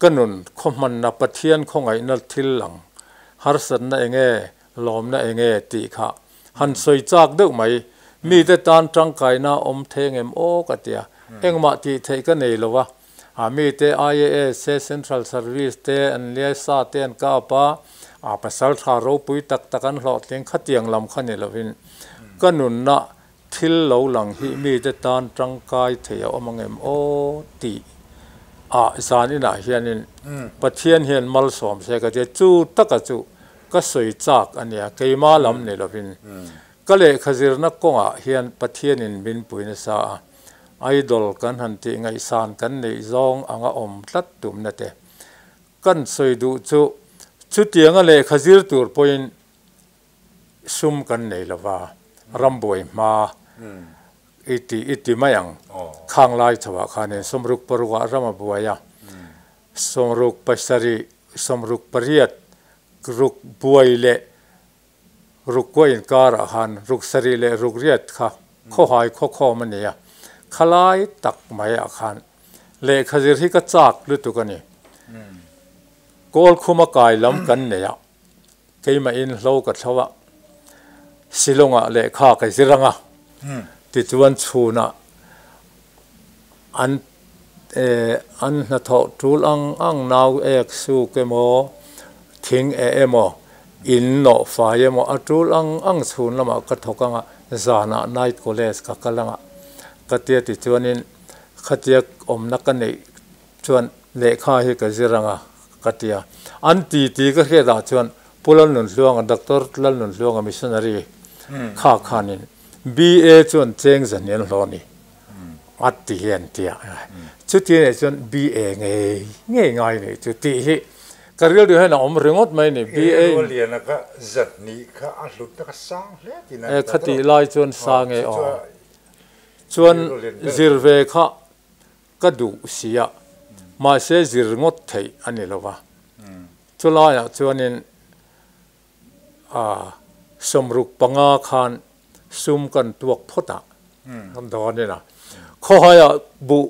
[SPEAKER 3] ka nun khawhmanna Pathian khawngaihna thil lang, harsatna enge, lawmna enge tih kha han sawi chak deuh mai, mite tan tangkaina awm thei engem aw ka ti a, engmah tih theih ka nei lo a, a mite IAS te, Central Service te, an liai sa te an kap a, a pasal tha ropui tak tak an hlawhtling khatiang lam kha ni lovin ka nunna Thil lo lang hi mite tan tangkai thei a awm angem aw tih ah zan inah hianin Pathian hian malsawm se ka tia chu taka chu ka sawi chak a nia keima lam ni lovin ka lehkha zirna kawngah hian Pathianin min pui nasa a idol kan han tih ngaihsan kan neih zawng anga awm tlat tumna te kan sawi duh chu chutianga lehkha zir tur pawhin Sum kan nei lo va, rambuai hma i ti i ti mai ang. Khang lai chhoah khanin 66 ah ram a buai a, 67, 68 ruk buai leh ruk kuah inkarah khan ruk sarih leh ruk riat kha khawhai khawkhawm a ni a, khalai tak maiah khan lehkha zir hi ka chak lutuk a ni. Kawlkhuma kai lam kan nei a. Keimahin hlo ka thlo a, Shillong-ah lehkha ka zir ang a, tichuan chhunah an an hnathawh tul ang ang nau ek suk emaw, thing eh emaw, in nawh fai emaw a tul ang ang chhun lamah ka thawk ang a, zanah night college ka kal ang a. Ka tia tichuanin khatia awmna ka neih chuan lehkha hi ka zir ang a, ka ti a. An ti ti ka hriat ah chuan Pu Lalnunhluanga, Doctor Lalnunhluanga missionary kha khanin BA chuan cheng zahnian hlawh a ni a ti hi an ti a. Chuti anih chuan BA ngei ngei ngai anih chu tih hi ka rilru hian a awm ringawt mai a ni. BA
[SPEAKER 2] in. Rualiana kha zahnih kha a hlutna kha sang hle tiin an ti ta.
[SPEAKER 3] Khatih lai chuan sang e aw. Chuan zir ve kha ka duh si a, mahse zir ngawt theih a ni lo va. Chulaiah chuanin sawmruk panga khan sum kan tuak phawt a, dawnin a. Khawhaiah buh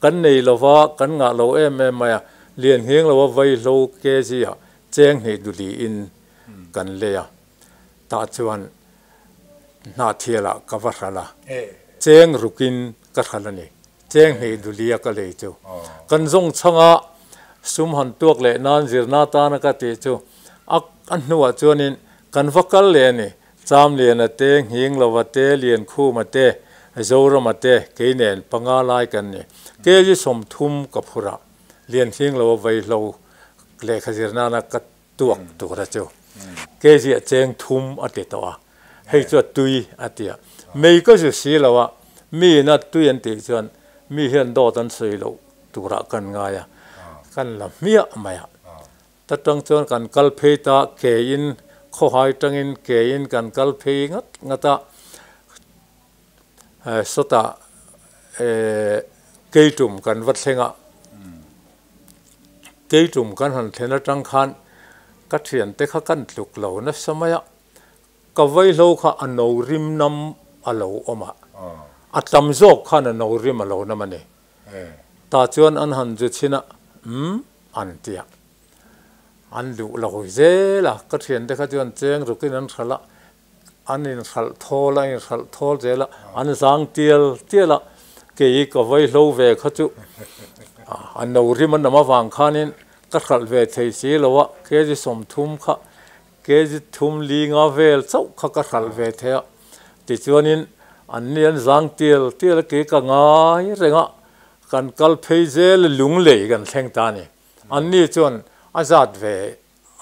[SPEAKER 3] kan nei lo va, kan ngah lo em em mai a, lian ngheng lo a vaihlo kg ah cheng hnih duhliin kan lei a. Tah chuan Hnahthialah ka va hral a, cheng rukin ka hral a ni. Cheng hnih dulia ka lei chu. Kan zawng chhanga sum han tuak leh nan zirna tana ka tih chu a hnuah chuanin kan va kal leh a ni. Chamliana te, Nghinglova te, Liankhuma te, Zorama te kei nen panga lai kan ni. Kg 30 ka phur a, Liannghinglova vaihlo lehkha zirnana ka tuak tura chu kg a cheng thum a ti tawh a, hei chu a tui a ti a, mei ka zu si lo a, mi ina tui an tih chuan mi hian dawt an sawi loh turah kan ngai a, kan la hmiah mai a, ta tang chuan kan kal phei ta ke in khawhai tangin ke in kan kal phei ngat ngat a, sawtah keitum kan va thleng a. Keitum kan han thlen atang khan ka thiante kha kan tluk lo nasa mai a, ka vaihlo kha a no rim nam a lo awm a, a tam zawk khan a no rim a lo nam a ni. Tah chuan an han zu chhin a, umm an ti a, an duh lo zel a, ka thiante kha chuan cheng rukin an hralh a, an inhralh thawl a, an inhralh thawl zel a, an zang tial tial a, kei ka vaihlo ve kha chu a no rim a nam avang khanin ka hralh ve thei si lo a, kg 30 kha kg thum li nga vel chauh kha ka hralh ve thei a, tichuanin an ni an zang tial tial a, kei ka ngai reng a, kan kal phei zel a, lunglei kan thleng ta a ni, an ni chuan a zat ve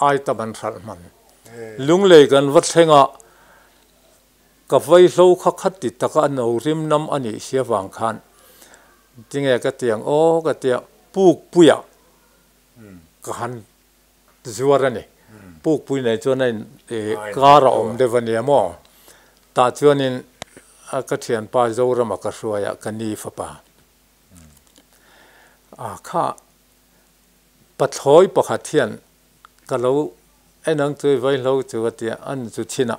[SPEAKER 3] ai tam an hralh hman. Lunglei kan va thleng a, ka vaihlo kha khat ti taka a no rim nam a nih si avang khan tinge ka ti ang aw ka ti a, pukpuiah ka han zuar a ni. Pukpui nei chuan a in kar a awm deuh a nia maw? Tah chuanin ka thianpa Zorama ka hruai a, ka ni fapa a kha. Pathlawi pakhat hian ka lo en ang chu i vaihlo chu a tia, an zu thin a,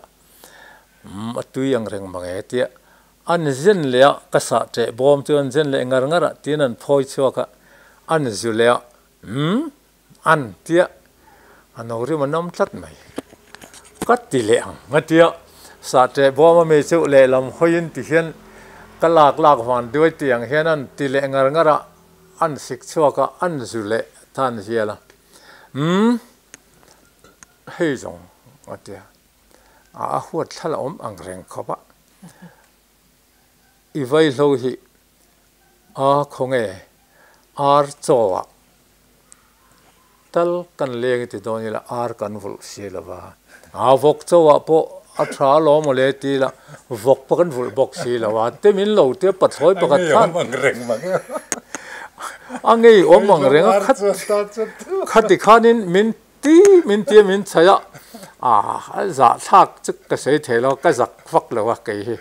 [SPEAKER 3] umm a tui ang reng mang e tia, an zen leh a, ka sah teh bawm chu an zen leh ngar ngar a tiin an phawi chhuak a, an zu leh a, umm an tia, a no rim a nam tlat mai, ka ti leh ang a tia, sah teh bawm ami chu lehlam hawiin ti hian ka lak lak van duai ti ang hian an ti leh ngar ngar a. An sik chhuak a, an zu leh tan hial a. Umm, hei zawng a ti a. A huat thla la awm ang reng khawp a. I vaihlo hi a khawnge ar chaw ah tal kan leng i ti dawn ila ar kan vulh si lo va. A vawk chaw ah pawh a tha alawm mawle ti ila vawk pawh kan vulh bawk si lo a, te min lo tia pathlawi pakhat khan a ngei awm ang reng a khat khati khanin min ti min tia min chhaih a, a zahthlak chu ka sawi thei lo ka zak vak lo a kei hi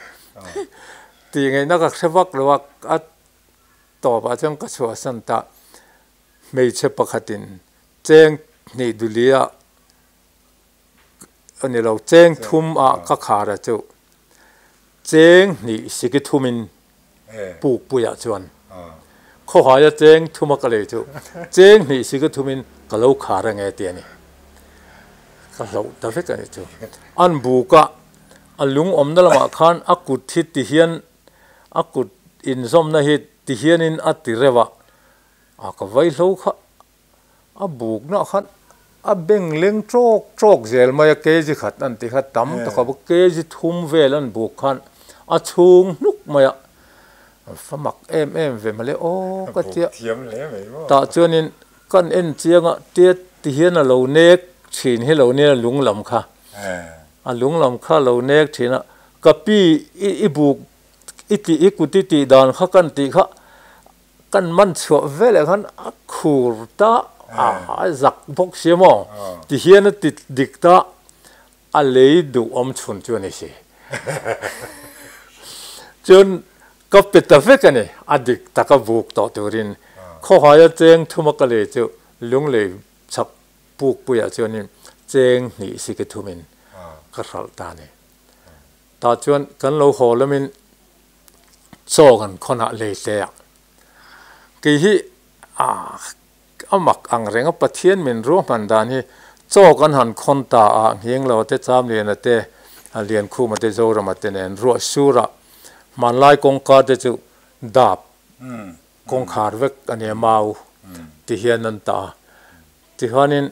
[SPEAKER 3] tih ngaihna ka hre vak lo a, a tawpah chuan ka chhuahsan ta hmeichhe pakhatin cheng hnih duhliah a ni lo, cheng thum ah ka khar a chu cheng hnih siki thumin pukpuiah chuan khawhaia cheng thuma ka lei chu cheng hnih siki thumin ka lo khar ange ti a ni. Ka hloh ta vek a ni chu. An buk a, a lung awmna lamah khan a kut hi ti hian a kut inzawmna hi ti hianin a ti reuh a, a ka vaihlo kha A bukna khan a beng leng tawk tawk zel mai a, kg khat an ti kha tam tak a, kg thum vel an buk khan a chhung hnuk mai a. Va mak em em ve mawle aw ka tia. Tah chuanin kan en chiang a tia ti hian a lo nek thin hi lo nia lung lam kha. A lung lam kha a lo nek thin a, ka pi i buk i tih i kut i tih dan kha kan tih kha kan man chhuah veleh khan a khur ta a zak bawk si a maw ti hian a ti dik ta a lei duh awm chhun chu a ni si. Chuan ka pe ta vek a ni, a dik taka buk tawh turin khawhaia cheng thuma ka lei chu lunglei chhak pukpuiah chuanin cheng hnih siki thumin ka hralh ta a ni. Tah chuan kan lo haw lamin chaw kan khawnah lei hle a, kei hi a mak ang reng a, Pathian min ruahman dan hi chaw kan han khawn ta a, Nghinglo te, Chamliana te, Liankhuma te, Zorama te nen ruah surah hmanlai kawngka te chu dap kawngkhar vek a nia mau ti hian an tah a, tichuanin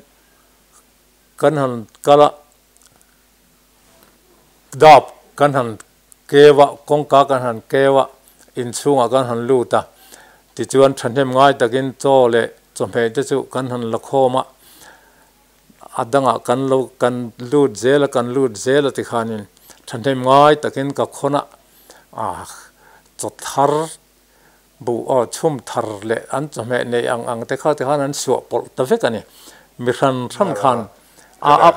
[SPEAKER 3] kan han kal a, Dap kan han keu a, kawngka kan han keu a, inchhungah kan han lut a, tichuan thahnem ngai takin chaw leh chawhmeh te chu kan han la khawm a, a dangah kan lo kan lut zel a, kan lut zel a tikhanin thahnem ngai takin ka khawn a, ah chaw thar buh aw chhum thar leh an chawhmeh neih ang ang te kha tikhan an suah pawlh ta vek a ni, mi hran hran khan a a.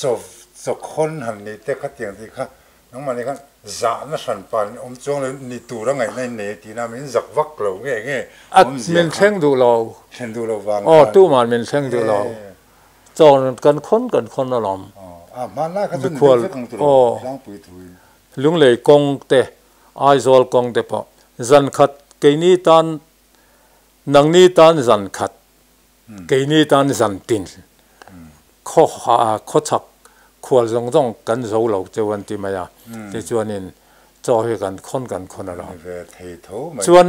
[SPEAKER 2] Chaw chawkhawn han nih te kha tiang tih kha nangmah nih khan zahna hran pa awm chuang lo ni tur a ngaihna in nei tihna min zak vak lo nge nge
[SPEAKER 3] awmzia kha. Min thleng duh lo.
[SPEAKER 2] Thlen duh lo vang
[SPEAKER 3] khan. Aw tumah min thleng duh lo. Chaw kan khawn kan khawn alawm.
[SPEAKER 2] Aw a hmanlai kha chu ni deuh vek ang tur tlangpui thu in.
[SPEAKER 3] Lunglei kawng te Aizawl kawng te pawh zan khat keini tan nangni tan zan khat Keini tan zan tin khawchhak khual zawng zawng kan zo lo cheu an ti mai a, tichuanin chaw hi kan khawn kan khawn a lo. Chuan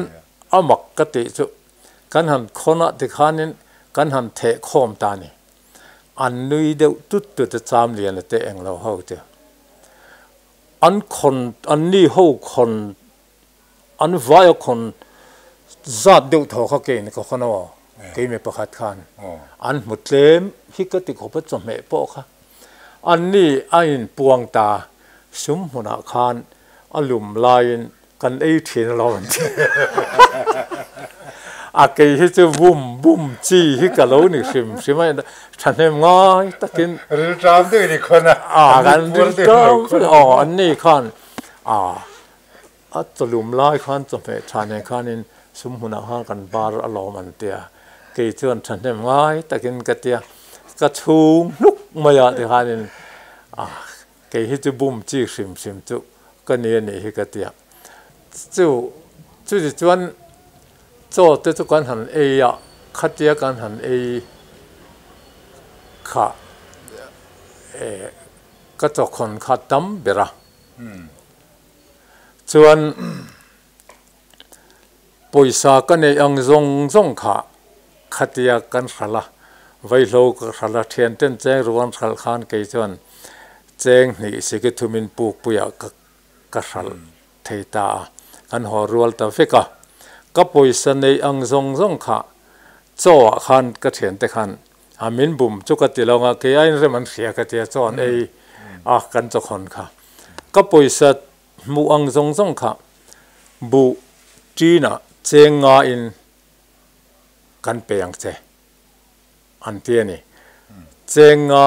[SPEAKER 3] a mak ka tih chu kan han khawn a tikhanin kan han theh khawm ta a ni. An nui deuh tut tut a cham lian a te eng lo ho chu. An khawn an ni ho khawn An vai a khawn zat deuh thaw kha kein ka khawn aw, keimi pakhat khan an hmu tlem hi ka ti khawp a chawhmeh pawh kha an ni a inpuang ta sum hmunah khan a lum laiin kan ei thin alawm an ti. A kei hi chu bum bum chi hi ka lo ni hrim hrim a, thahnem ngai takin.
[SPEAKER 2] Rilṭam deuh i ni khawn a,
[SPEAKER 3] an ni puar deuh lo khawn. Aw an ni khan a. A chawlum lai khan chawhmeh tha nen khanin sum hmunah khan kan bar a lawm an ti a, kei chuan thahnem ngai takin ka ti a, ka chhung hnuk mai ah tikhanin ah kei hi chu bum chi hrim hrim chu ka ni a nih hi ka ti a, chu chuti chuan chaw te chu kan han ei a, khatia kan han ei kha eh ka chawkhawn kha tam ber a. Chuan pawisa ka neih ang zawng zawng kha khatia kan hralh a, vaihlo ka hralh a, thianten cheng ruan hralh khan kei chuan cheng hnih siki thumin pukpuiah ka ka hralh thei ta a, kan haw rual ta vek a. Ka pawisa neih ang zawng zawng kha chaw ah khan ka thiante khan a min bum chu ka ti lo ang a, kei aiin rem an hria ka tia chaw an ei a kan chawkhawn kha. Ka pawisa hmuh ang zawng zawng kha buh ṭinah cheng ngain kan pe ang che an ti a ni. Cheng nga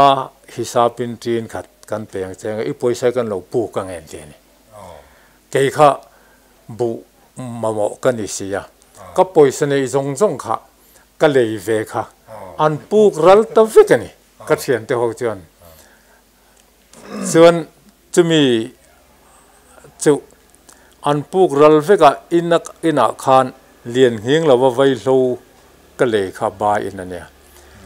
[SPEAKER 3] hisapin ṭin khat kan pe ang che i pawisa hi kan lo puk ang e an ti a ni. Kei kha buh mamawh ka ni si a, ka pawisa neih zawng zawng kha ka lei ve kha an puk ral ta vek a ni ka thiante ho chuan. Chuan chumi chu an puk ral vek a in inah khan lian nghing lova vaihlo ka lei kha ba in a nia.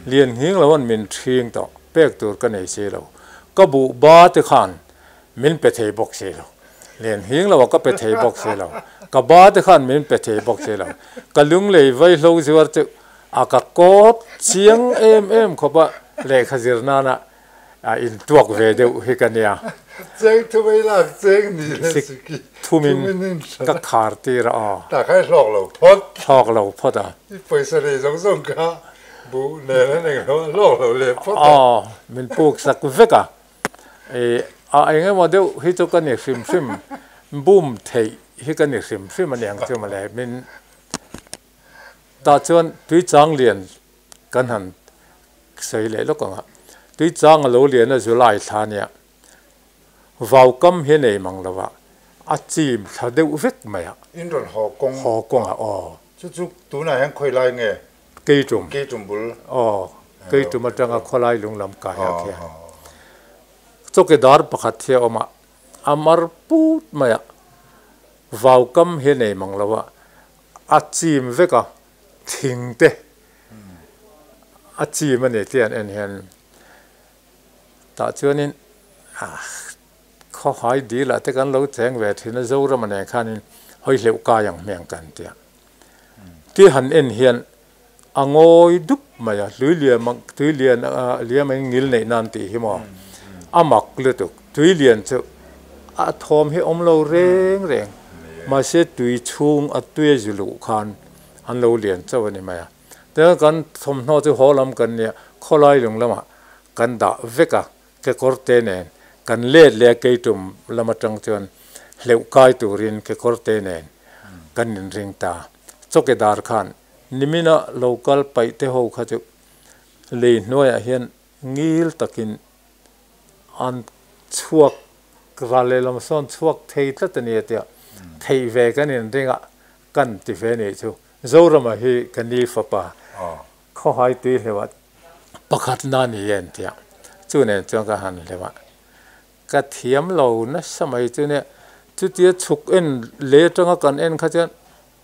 [SPEAKER 3] Lian nghing lo an min ṭhing tawh pek tur ka nei si lo. Ka buh ba te khan min pe thei bawk si lo. Lian nghing lo a ka pe thei bawk si lo. Ka ba te khan min pe thei bawk si lo. Ka lunglei vaihlo zuar chu a ka kawt chiang em em khawp a lehkha zir nana. A in tuak ve deuh hi ka nia.
[SPEAKER 2] Cheng thu mai lak cheng ni le siki
[SPEAKER 3] thumin ka khar tir a aw.
[SPEAKER 2] Ta khai hlawk lo phawt.
[SPEAKER 3] Hlawk lo phawt a.
[SPEAKER 2] I pawisa nei zawng zawng kha buh nen a eng lo a hlawk lo leh phawt a.
[SPEAKER 3] Aw min puk sak vek a. I a eng emaw deuh hi chu ka ni hrim hrim bum theih hi ka ni hrim hrim a niang chu mawle min tah chuan tuichang lian kan han sawi leh lawk ang a, tui chang a lo lian a July thla nia vau kam hi a nei mang lo a, a chim thla deuh vek mai a.
[SPEAKER 2] In rawn haw kawng.
[SPEAKER 3] Haw kawng ah aw.
[SPEAKER 2] Chu chu tunah hian khawi lai nge?
[SPEAKER 3] Keitum.
[SPEAKER 2] Keitum bul.
[SPEAKER 3] Aw, Keitum atanga khawlai lung lam kai ah khian chawkidar pakhat hi a awm a, a mar put mai a, vau kam hi a nei mang lo a, a chim vek a, thing te a chim a ni tih an en hian tah chuanin khawhai dil ah te kan lo cheng ve thin a Zorama nen khanin hawi hleuh kai ang hmeng kan tia tih han en hian a ngawi dup mai a tui lian tui lian liam a ngil neih nan tih hi maw a mak lutuk tui lian chu a thawm hi awm lo reng reng mahse tui chhung a tui a zu luh khan an lo lian chauh a ni mai a. Tin, kan thawmhnaw chu haw lam kan nia, khawlai lung lamah kan dah vek a, kekawr te nen kan let leh a keitum lam atang chuan hleuh kai turin kekawr te nen kan inring ta. Chawkedar khan nimina lo kal paih te ho kha chu lei hnuaiah hian ngil takin an chhuak ral lehlam sawn chhuak thei tlat a ni a tia theih ve kan inring a, kan ti ve nih chu. Zorama hi ka ni fapa khawhai tui hleuh pakhat na ni e an ti a, chu nen chuan ka han hleuh a, ka thiam lo nasa mai chu nia, chutia chhuk en leh atanga kan en kha chuan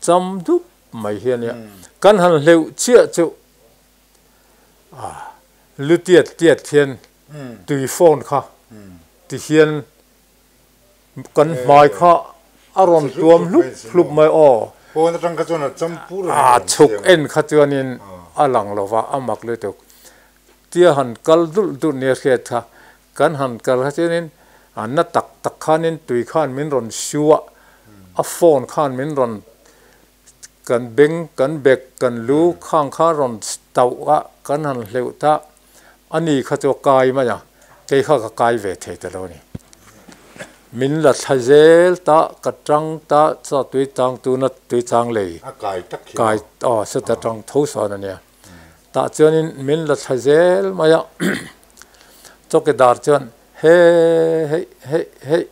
[SPEAKER 3] cham dup mai hi a nia, kan han hleuh chiah chu lu tiat tiat hian tui phone kha ti hian Kan hmai kha a rawn tuam hlup hlup mai aw.
[SPEAKER 2] Pawn atang kha chuan a cham pur a ni.
[SPEAKER 3] A chhuk en kha chuanin a lang lo va, a mak lutuk. Tia han kal dulh dulh nia hriat kha, kan han kal kha chuanin a na tak tak khanin tui khan min rawn su a, a phone khan min rawn kan beng, kan bek, kan lu khang kha rawn tauh a, kan han hleuh ta. A ni kha chu a kai mai a, kei kha ka kai ve thei ta lo a ni. Min la thla zel ta, ka tang ta, chaw tui tang tuna tui chang lei.
[SPEAKER 2] A kai tak hi
[SPEAKER 3] Kai aw seta tang tho sawn a nia. Tah chuanin min la thla zel mai a, chawkidar chuan he hei hei hei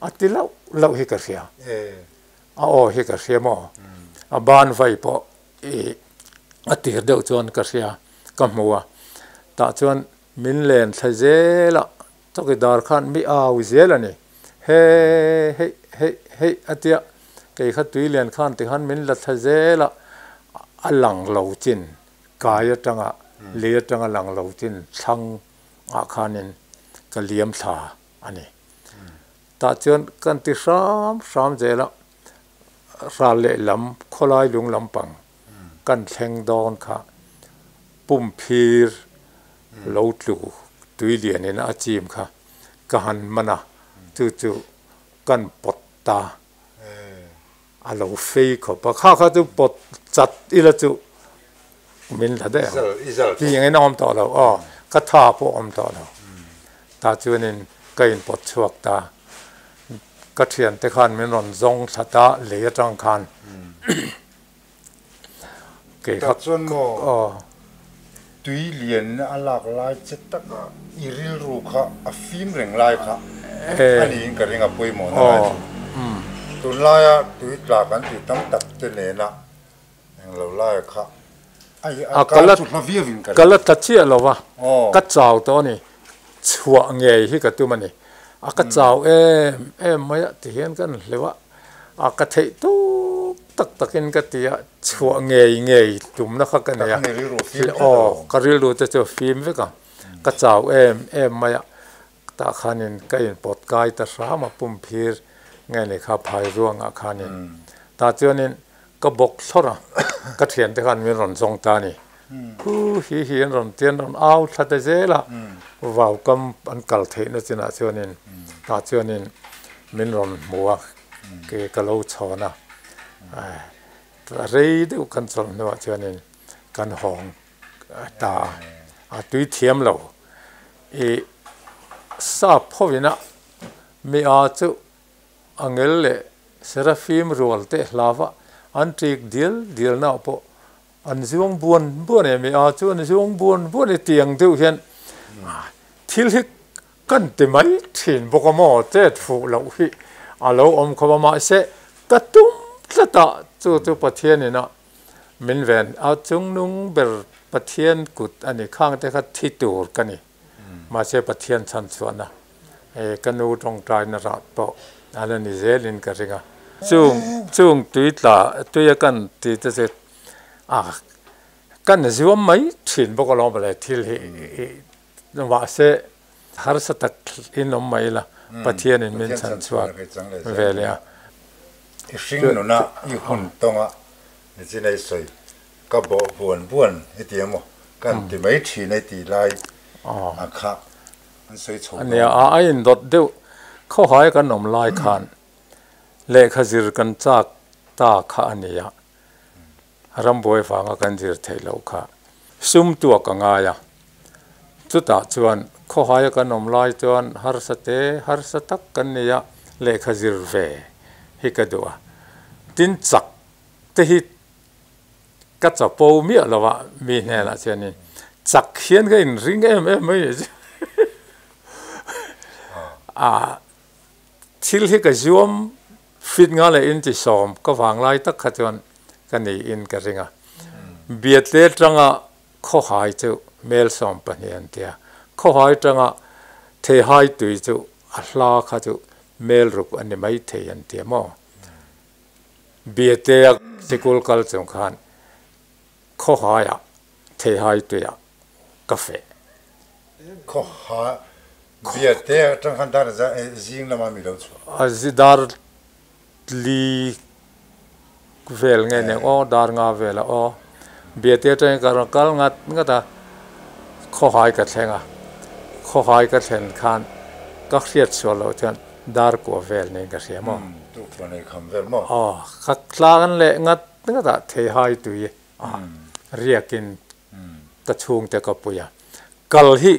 [SPEAKER 3] a ti lauh lauh hi ka hria. A aw hi ka hria maw? A ban vai pawh i a tir deuh chuan ka hria. Ka hmu a, tah chuan min len thla zel a, chawkidar khan mi au zel a ni. He heih heih heih a tia, kei kha tui lian khan tikhan min la thla zel a, a lang lo chin, kai atanga lei atanga lang lo chin thlang ah khanin ka liam thla a ni. Tah chuan kan ti hram hram zel a, ral lehlam khawlai lung lampang kan thleng dawn kha pumphir lo tlu tui lianin a chim kha ka han man a, chu chu kan pawt ta a lo fei khawp a, kha kha chu pawt chat ila chu min la daih ang tih engin a awm tawh lo aw ka tha pawh a awm tawh lo tah chuanin ka inpawt chhuak ta. Ka thiante khan min rawn zawng thla ta lei atang khan kei kha
[SPEAKER 2] Tak chuan maw tui lian a lak lai che taka i rilru kha a fim reng lai kha a niin ka ring a pawimawh na lai chu. Tunlaia tui tla kan tih tam tak te nena englo laia kha ai a kar chu hla viau in ka ring.
[SPEAKER 3] Ka la tla chiah lo va, ka chau tawh a ni, chhuah ngei hi ka tum a ni, a ka chau em em mai a ti hian kan hleuh a, a ka theih tuk tak takin ka ti a, chhuah ngei ngei tumna kha ka nei a, aw ka rilru te chu a fim vek a, ka chau em em mai a, tah khanin ka inpawt kai ta hram a pumphir nge ni kha phai ruangah khanin tah chuanin ka bawk thlawr a, ka thiante khan min rawn zawng ta a ni. Hu hi hi an rawn ti an rawn au thla ta zel a, vau kam an kal theihna chinah chuanin tah chuanin min rawn hmu a, ke ka lo chhawn a, rei deuh kan chawlh hnuah chuanin kan hawng ta a, a tui thiam lo i sap hovina mi a chu angel leh serafim rual te hlava an ṭik dial dial naah pawh An zuang buan buan em i a chu an zuang buan buan i tiang deuh hian thil hi kan ti mai thin bawk a maw chet fuh loh hi a lo awm khawp a mahse ka tum tlat a chu chu Pathian ina min ven a chungnung ber Pathian kut a ni khang te kha thi tur ka ni mahse Pathian chhan chhuahna ka nu tawngtaina rah pawh a la ni zelin ka ring a chung chung tui tla tuia kan ti te chu A kan zuam mai thin bawk alawm le thil hi mahse harsa tak in awm mai la Pathian in min chhan chhuak ve leh a.
[SPEAKER 2] I hring nuna i hun tawnga nichin ei sawi ka bawh buan buan i ti emaw kan ti mai thin ei tih lai a kha an sawi chho dawn.
[SPEAKER 3] Nia a indawt deuh khawhai kan awm lai khan lehkha zir kan chak ta kha a nia. Rambuai vanga kan zir theih loh kha sum tuak a ngai a, chutah chuan khawhaia kan awm lai chuan harsa te harsa tak kan ni a, lehkha zir ve hi ka duh a, tin chak te hi ka chapo miah lo a mi hnenah chuanin chak hian ka inring em em mai a a thil hi ka zuam Fit nga leh inti sawm ka vang lai tak kha chuan ka niin ka ring a. Biatle tanga khawhai chu mel 12 an tia. Khawhai tanga theihai tui chu a hla kha chu mel ruk a ni mai thei an tia maw? Biatlea sikul kal chung khan khawhaiah theihai tuiah ka feh.
[SPEAKER 2] Khawhai Biate atang khan dar zing lama mi lo chhuah.
[SPEAKER 3] A zi dar li vel nge nen aw dar nga vel a aw. Biate atangin ka rawn kal ngat ngat a, khawhai ka thleng a. Khawhai ka thlen khan ka hriat sual loh chuan dar kua vel niin ka hria maw.
[SPEAKER 2] Tukṭhuan ei kham vel maw?
[SPEAKER 3] Aw, ka tlang leh ngat ngat a, theihai tui a riakin ka chhungte ka pui a. Kal hi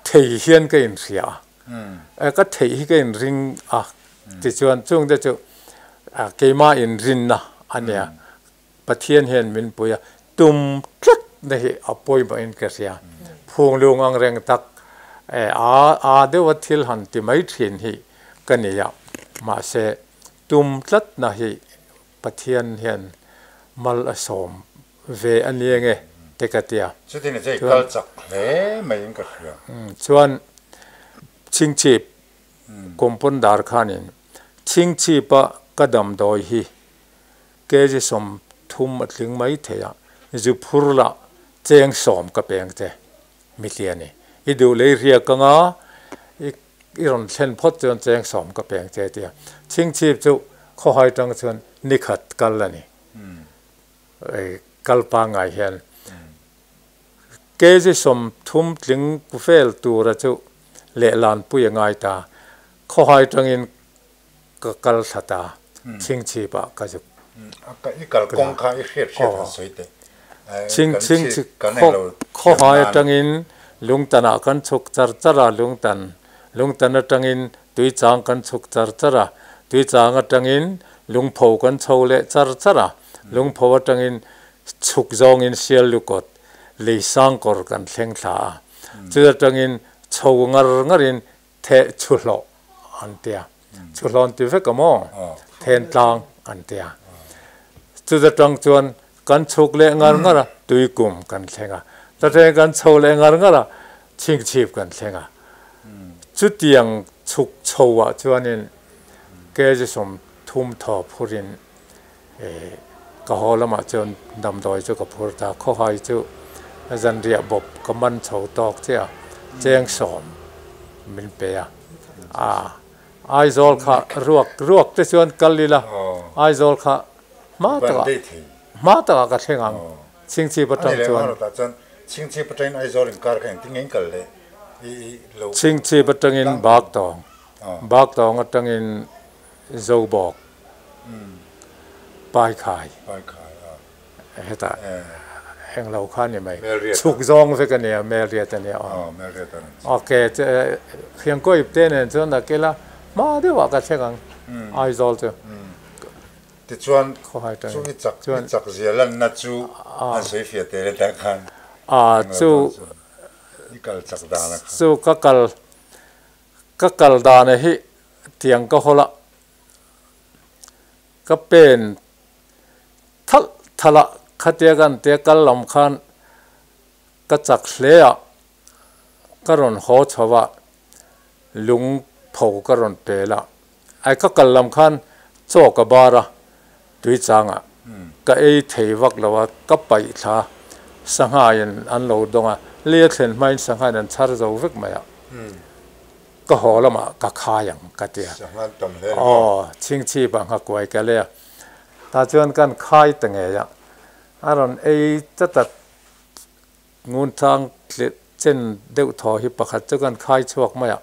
[SPEAKER 3] thei hian ka inhria a, ka theih hi ka inring a, tichuan chungte chu keimah inrinna a nia, Pathian hian min pui a, tum tlat na hi a pawimawhin ka hria, phunglung ang reng tak a a deuha thil han ti mai thin hi ka ni a, mahse tum tlat na hi Pathian hian mal a sawm ve a ni ange te ka ti a.
[SPEAKER 2] Chutin a chei kal chak hle maiin ka hria.
[SPEAKER 3] Chuan Chingchhip Kumpun dar khanin Chingchhipa ka damdawi hi kg 30 a tling mai thei a, zu phur lah cheng 10 ka peng che mi ti a ni. I duh lei riak anga i I rawn thlen phawt chuan cheng 10 ka peng che tia. Chingchhip chu khawhai tang chuan nikhat kal a ni. Kal pangngai hian kg 30 tling vel tura chu lehlanpui a ngai ta. Khawhai tangin ka kal thla ta. Chingchhip ah ka zuk.
[SPEAKER 2] I kal kawng kha i hriat hriat han sawi teh.
[SPEAKER 3] Chingchhip khawhai atangin Lungtan ah kan chhuk char char a, Lungtan Lungtan atangin Tuichang kan chhuk char char a, Tuichang atangin Lungpho kan chho leh char char a, Lungpho atangin chhuk zawngin Siallukawt Leisangkawr kan thleng thla a, chu atangin chho ngar ngarin Theh chhuhlawh an ti a, chhuhlawh an ti vek a maw? Thentlang an ti a. Chuta tang chuan kan chhuk leh ngar ngar a, tuikum kan thleng a. Chutah kan chho leh ngar ngar a, chhingchhip kan thleng a. Chutiang chhuk chho ah chuanin kg 30 thaw phurin ka haw lamah chuan damdawi chu ka phur ta. Khawhai chu zanriah bawp ka man chho tawk chiah a, cheng 10 min pe a. A Aizawl kha ruak ruak te chuan kal ila Aizawl kha hma takah hma takah ka thleng ang. Chhingchhip atang chuan.
[SPEAKER 2] Chhingchhip atangin Aizawl inkar kha engtin nge in kal leh i lo.
[SPEAKER 3] Chhingchhip atangin Baktawng, Baktawng atangin Zobawk, Paikhai, hetah englo kha a ni mai. Chhuk zawng vek a nia, Melriat a nia aw. Ok, Khiangkaw ipte nen chuan a kela hma deuhah ka thleng ang Aizawl chu.
[SPEAKER 2] Tichuan, chu i chak i chak zia lanna chu an sawi fiah teh le tah khan
[SPEAKER 3] chu
[SPEAKER 2] i kal chak dan a kha.
[SPEAKER 3] Chu ka kal ka kal dan a hi tiang ka hawl a, ka pen thalh thalh a, khatia kan tia kal lam khan ka chak hle a, ka rawn haw chho a, lung pho ka rawn pel a, ai ka kal lam khan chaw ka bar a, tui changah ka ei thei vak lo a, ka paih thla sanghain an lo dawng a, lei a thlen hmain sanghain an chhar zo vek mai a, ka haw lamah ka khai ang ka ti a, aw chhingchhip ah nghakuai ka lei a, tah chuan kan khai ta ngei a, a rawn ei ta ta. Ngun tlang chen deuh thaw hi pakhat chu kan khai chhuak mai a,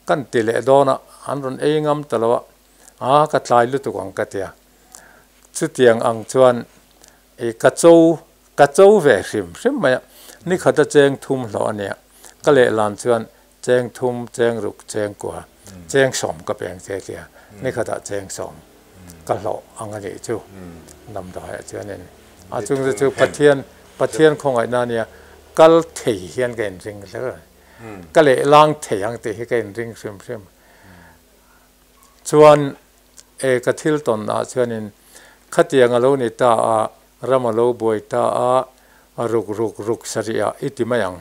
[SPEAKER 3] kan ti leh dawn a, an rawn ei ngam ta lo a, aa ka tlai lutuk ang ka ti a. Chutiang ang chuan i ka cho ka cho ve hrim hrim mai a, nikhat a cheng thum hlawh a nia, ka lehlan chuan cheng thum, cheng ruk, cheng kua, cheng sawm ka peng che tia, nikhatah cheng sawm ka hlawh ang a nih chu damdawiah chuanin a chung chu chu Pathian Pathian khawngaihna a nia, kal thei hian ka inring hle a, ka lehlang thei ang tih hi ka inring hrim hrim. Chuan e ka thil tawn ah chuanin khatiang a lo ni ta a, ram a lo buai ta a, ruk ruk ruk sarih ah i ti mai ang.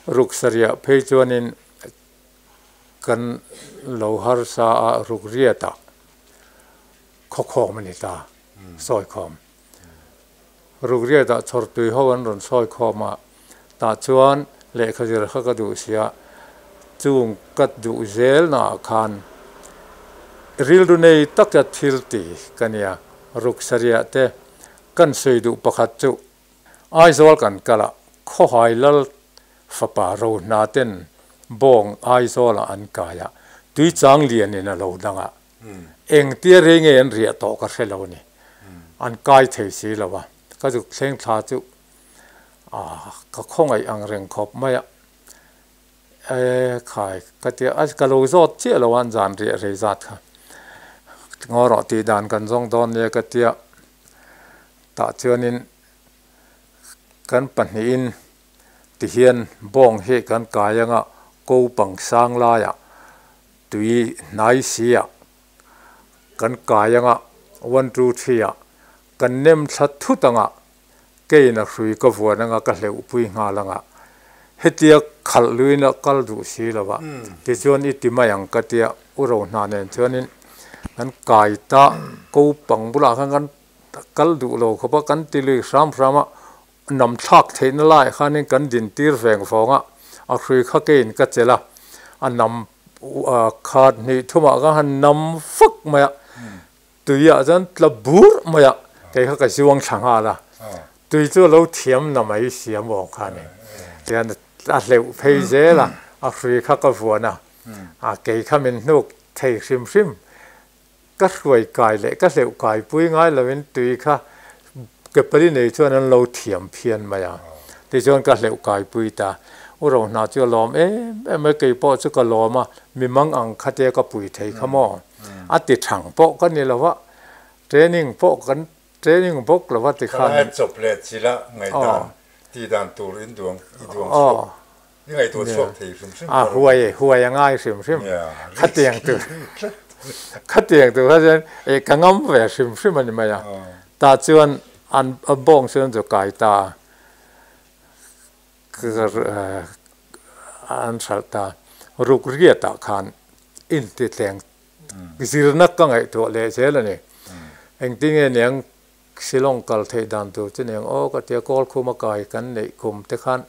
[SPEAKER 3] Ruk sarih ah phei chuanin kan lo harsa a ruk riat ah khawkhawm a ni ta, sawikhawm. Ruk riat ah chhawrtui ho an rawn sawikhawm a, tah chuan lehkha zir kha ka duh sia, chung ka duh zel na ah khan rilru nei taka thil ti ka nia. Ruk sarih ah te kan sawi duh pakhat chu Aizawl kan kal a, Khawhai Lal fapa Rohna ten bawng Aizawlah an kai a, Tuichang lianin a lo dang a, engtia rei nge an riah tawh ka hre lo a ni, an kai thei si lo a, ka zuk thleng thla chu ka khawngaih ang reng khawp mai a, e khai ka tia a, ka lo zawt chiah lo a an zan riah rei zat kha, ngaw rawh tih dan kan zawng dawn nia ka tia. Tah chuanin kan pahnihin tihian bawng hi kan kai anga ko pang sang laiah tui hnai siah kan kai anga one two three ah kan nem thla thut anga kein a hrui ka vuan anga ka hleuhpui nghal anga hetia khalh luina kal duh si lo a tichuan i ti mai ang ka tia u ro hna nen chuanin kan kai ta ko pang bulah khan kan kal duh lo khawp a, kan ti lui hram hram a, nam thlak theihna laiah khanin kan din tir veng vawng a, a hrui kha keiin ka chelh a, a nam khat hnih thumah khan han nam vak mai a, tuiah chuan tla bur mai a, kei kha ka zuang thla nghal a, tui chu a lo thiam na mai si a maw kha ni, tihian a hleuh phei zel a, a hrui kha ka vuan a, a kei kha min hnuk thei hrim hrim. Ka hruai kai leh ka hleuh kai pui ngai lovin tui kha ke pali nei chuan an lo thiam phian mai a, tichuan ka hleuh kai pui ta. U Rohna chu a lawm em em mai, kei pawh chu ka lawm a, mi mang ang kha te ka pui thei kha maw? A ti thang pawh ka ni lo va, training pawh kan training bawk lo va ti khan.
[SPEAKER 2] Khalai chawp leh chila ngaihdan tihdan tur in duang i duang chhuak. I ngaihtuah chhuak thei hrim hrim
[SPEAKER 3] A huai huai a ngai hrim hrim. Khatiang tur khatiang tur kha chuan eh ka ngam ve hrim hrim a ni mai a. Tah chuan an a bawng chuan chu kai ta a. An hralh ta. Ruk riatah khan intitleng zirna ka ngaihtuah leh zel a ni. Engtinge niang Shillong kal theih dan tur chu nen aw ka tia kawl khuma kai kan neih kum te khan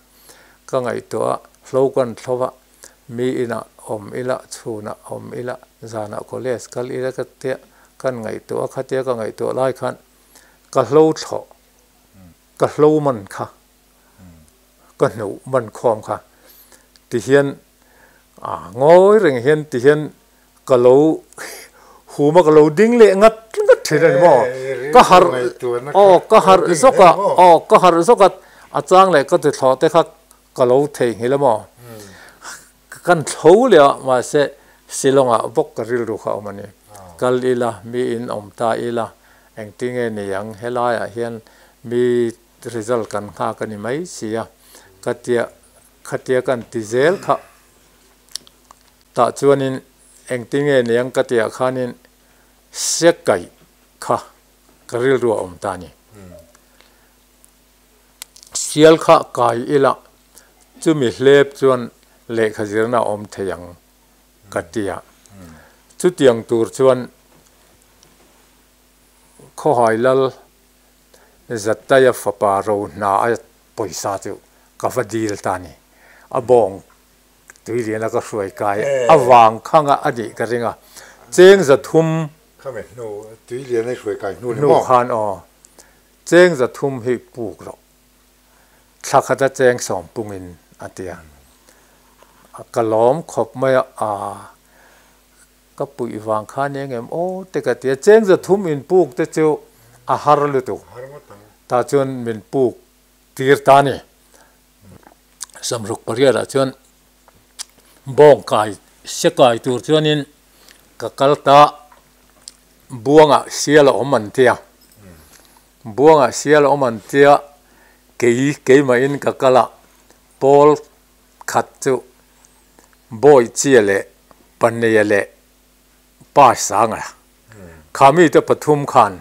[SPEAKER 3] ka ngaihtuah a, hlo kan thlo a, mi inah awm ila, chhunah awm ila, zanah college kal ila ka tia kan ngaihtuah a, khatia ka ngaihtuah lai khan ka hlo thlawh. Ka hlo man kha ka hnuh man khawm kha ti hian a ngawi reng hian ti hian ka lo hum a ka lo ding leh ngat ngat thin a ni maw ka harh aw ka harh zawk a aw ka harh zawk a a chang leh ka ti thlawh te kha ka lo theihnghilh a maw kan thlo leh a mahse Shillong ah bawk ka rilru kha awm a ni kal ila mi in awm ta ila Engtinge ni ang, helaiah hian mi result kan nghak a ni mai si a, ka tia khatia kan ti zel kha tah chuanin engtinge ni ang ka tiah khanin siakaih kha ka rilru a awm ta a ni. Sial kha kai ila chumi hlep chuan lehkha zirna a awm thei ang ka tia. Chutiang tur chuan Khawhai Lal Zattaia fapa ro hna a pawisa chu ka va dil ta ni. A bawng tui liana ka hruai kai avang khanga a nih ka ring a. Cheng 300.
[SPEAKER 2] Khami hnu tui liana i hruai kai hnu ni maw?
[SPEAKER 3] Hnu khan aw. Cheng 300 hi puk rawh. Thla khata cheng 10 pungin a ti a. Ka lawm khawp mai a, aa. Ka puih vang khan eng em aw te ka ti a, cheng 300 in puk te chu a har lutuk. Tah chuan min puk tir ta a ni. 68 ah chuan bawng kai se kai tur chuanin ka kal ta buangah sial a awm an tia. Buangah sial a awm an tia kei keimahin ka kal a, pawl khat chu Bawihchia leh Paneia leh Pa Sanga kha mite pathum khan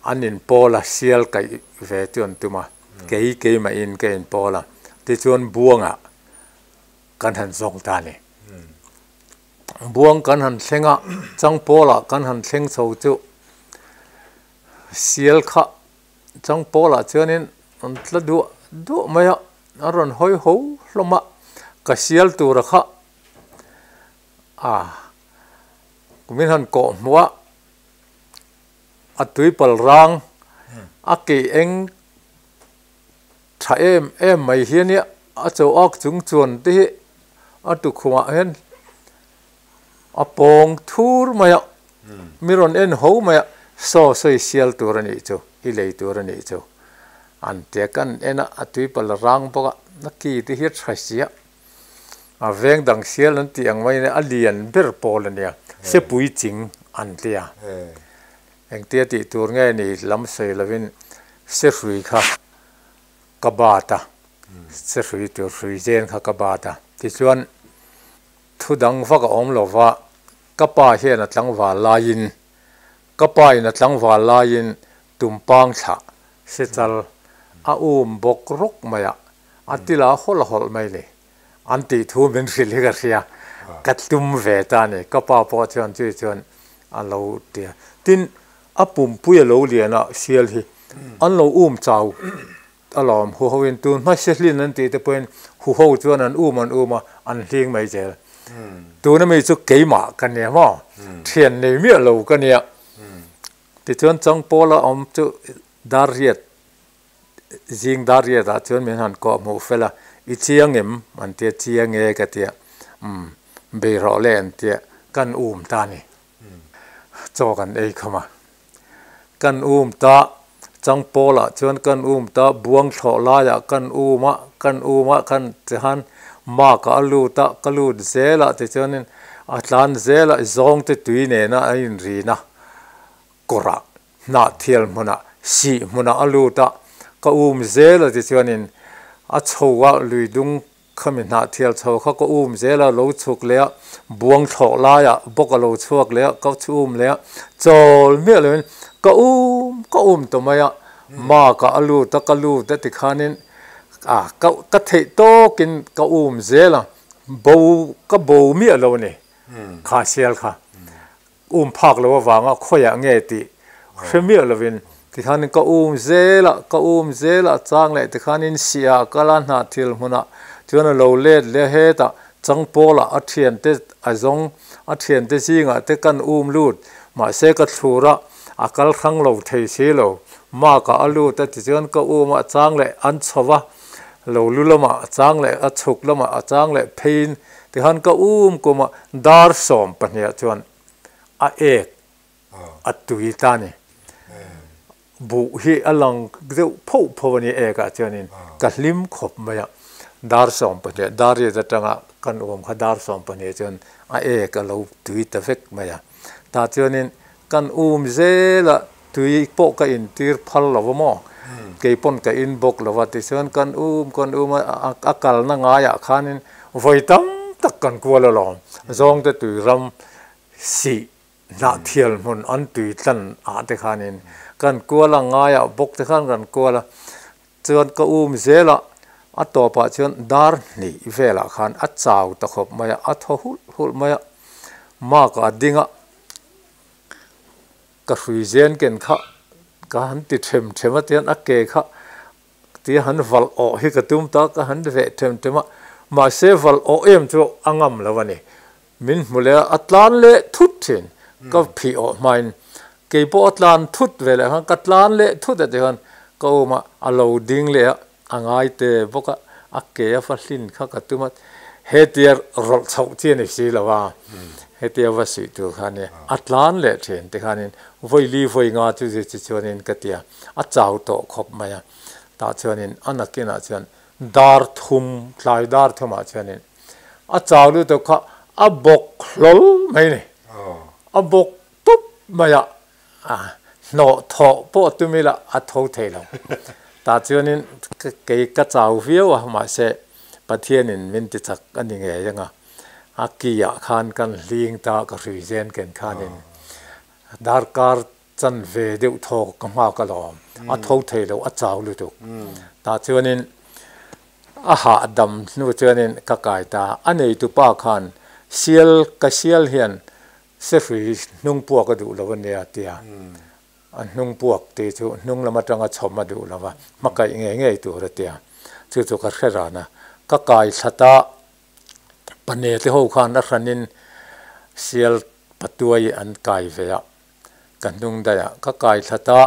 [SPEAKER 3] an inpawl a, sial kaih ve chu an tum a, kei keimahin ka inpawl a, tichuan Buangah kan han zawng ta a ni. Buang kan han thleng a, Changpawlah kan han thleng chho chu sial kha Changpawlah chuanin an tla duah duah mai a, a rawn hawi ho hlawm a, ka sial tura kha a min han kawh hmuh a, a tuipal rang a keh eng tha em em mai hian i a chaw ak chung chuan te hi a tukhumah hian a pawng thur mai a, mi rawn en ho mai a, saw sawi sial tur a nih chu, i lei tur a nih chu an ti a, kan en a, a tuipal a rang bawk a, a ki te hi a tha si a, a veng dang sial an tih ang mai a lian ber pawl a nia, sepui ching an ti a, engtia tih tur nge ni lam sawi lovin sehrui kha ka bat a, sehrui tur hrui zen kha ka bat a, tichuan. Thu dang vak a awm lo va, ka pa hian a tlangval laiin, ka pa in a tlangval laiin tumpang thlah se chal a um bawk rawk mai a, a tila a hawlh a hawlh mai ni. An tih thu min hrilh hi ka hria, ka tum ve ta a ni. Ka pa pawh chuan chui chuan a lo ti a. Tin, a pumpui a lo lian a, sial hi an lo um chau A lawm, huho in tun hma se hlin an tih te pawhin huho chuan an um an um a, an hling mai zel. Tuna mi chu keimah ka nia maw? Thian nei miah lo ka nia. Tichuan Changpawla awm chu dar riat, zing dar riatah chuan min han kawh hmuh fel a, i chiang em? an tia, chiang e ka tia, umm bei rawh le an tia, kan um ta a ni. Chaw kan ei khawm a, Kan um ta, Changpawlah chuan kan um ta, Buang thlawh laiah kan um a, kan um a, kan tihan mark ah a lut a, ka lut zel a tichuanin a tlan zel a, zawngte tui nena a inrin a, kawrah hnah thial hmunah sih hmunah a lut a, ka um zel a tichuanin a chho a lui dung Khami hnah thial chho kha ka um zel a, lo chhuk leh a, buang thlawh laiah bawk a lo chhuak leh a, ka um leh a, chawl miah loin ka um ka um ta mai a, mark ah a lut a, ka lut a tikhanin ah ka ka theih tawkin ka um zel a, bo ka bo miah lo a ni kha sial kha. Um phak lo avanga khawiah nge tih hre miah lovin tikhanin ka um zel a, ka um zel a chang leh tikhanin siah a kal a hnah thil hmunah chuan a lo let leh a hetah changpawlah a thiante a zawng a thiante zingah te kan um lut mahse ka thlur a, a kal hrang lo thei si lo Mark ah a lut a tichuan ka um a chang leh an chho va, lo lu lamah a chang leh a chhuk lamah a chang leh pheiin tikhan ka um kum a dar 12 ah chuan a ek a tui ta a ni. Buh hi a lang deuh phoh phoh a ni ek ah chuanin ka hlim khawp mai a, dar 12 dar riat atanga kan um kha dar 12 chuan a ek a lo tui ta vek mai a, tah chuanin kan um zel a tui pawh ka intir phal lo a maw, kei pawn ka in bawk lo a tichuan kan um kan um a a kalna ngaiah khanin vawi tam tak kan kual alawm zawngte tui ram sih Hnahthial hmun an tui tlan ah te khanin kan kual a, ngaiah bawk te khan kan kual a, chuan ka um zel a, a tawpah chuan dar hnih velah khan a chau ta khawp mai a, a thaw hulh hulh mai a, mark ah ding a, ka hrui zen ken kha ka han ti them them a tihian a ke kha tia han valh awh hi ka tum ta, ka han veh them them a, mahse valh awh em chu a ngam lo a ni. Min hmu leh a, a tlan leh thut thin. Ka phih awh hmain kei pawh a tlan thut ve leh khan ka tlan leh thut a ti khan ka awm a, a lo ding leh a, a ngai te bawk a, a ke a fa hlin kha ka tum a, hetia rawlh chhoh chi a ni si lo a, hetia va suih tur kha a nia, a tlan leh thin ti khanin vawi li vawi nga chu zir chi chuanin ka ti a, a chau tawh khawp mai a, tah chuanin a nakinah chuan dar thum tlai dar thumah chuanin A chau lutuk kha a bawk hlawl mai ni. A bawk tup mai a, hnawh thawh pawh tum ila a tho thei lo. Tah chuanin kei ka chau viau a, mahse Pathianin min ti chak a ni ngei ang a. A ki ah khan kan hling ta ka hrui zen ken khanin darkar chan ve deuh thaw ka nghak alawm, a tho thei lo, a chau lutuk. Tah chuanin a hahdam hnu chuanin ka kai ta, a neitupa khan sial ka sial hian sehrui hnung puak a duh lo a nia tia, a hnung puak tih chu hnung lam atanga chhawm a duh lo va, hma kaih ngei ngei tur a tia, chu chu ka hre ran a, ka kai thla ta. Pane te ho khan a hranin sial patuai an kai ve a, ka hnung daih a, ka kai thlat a,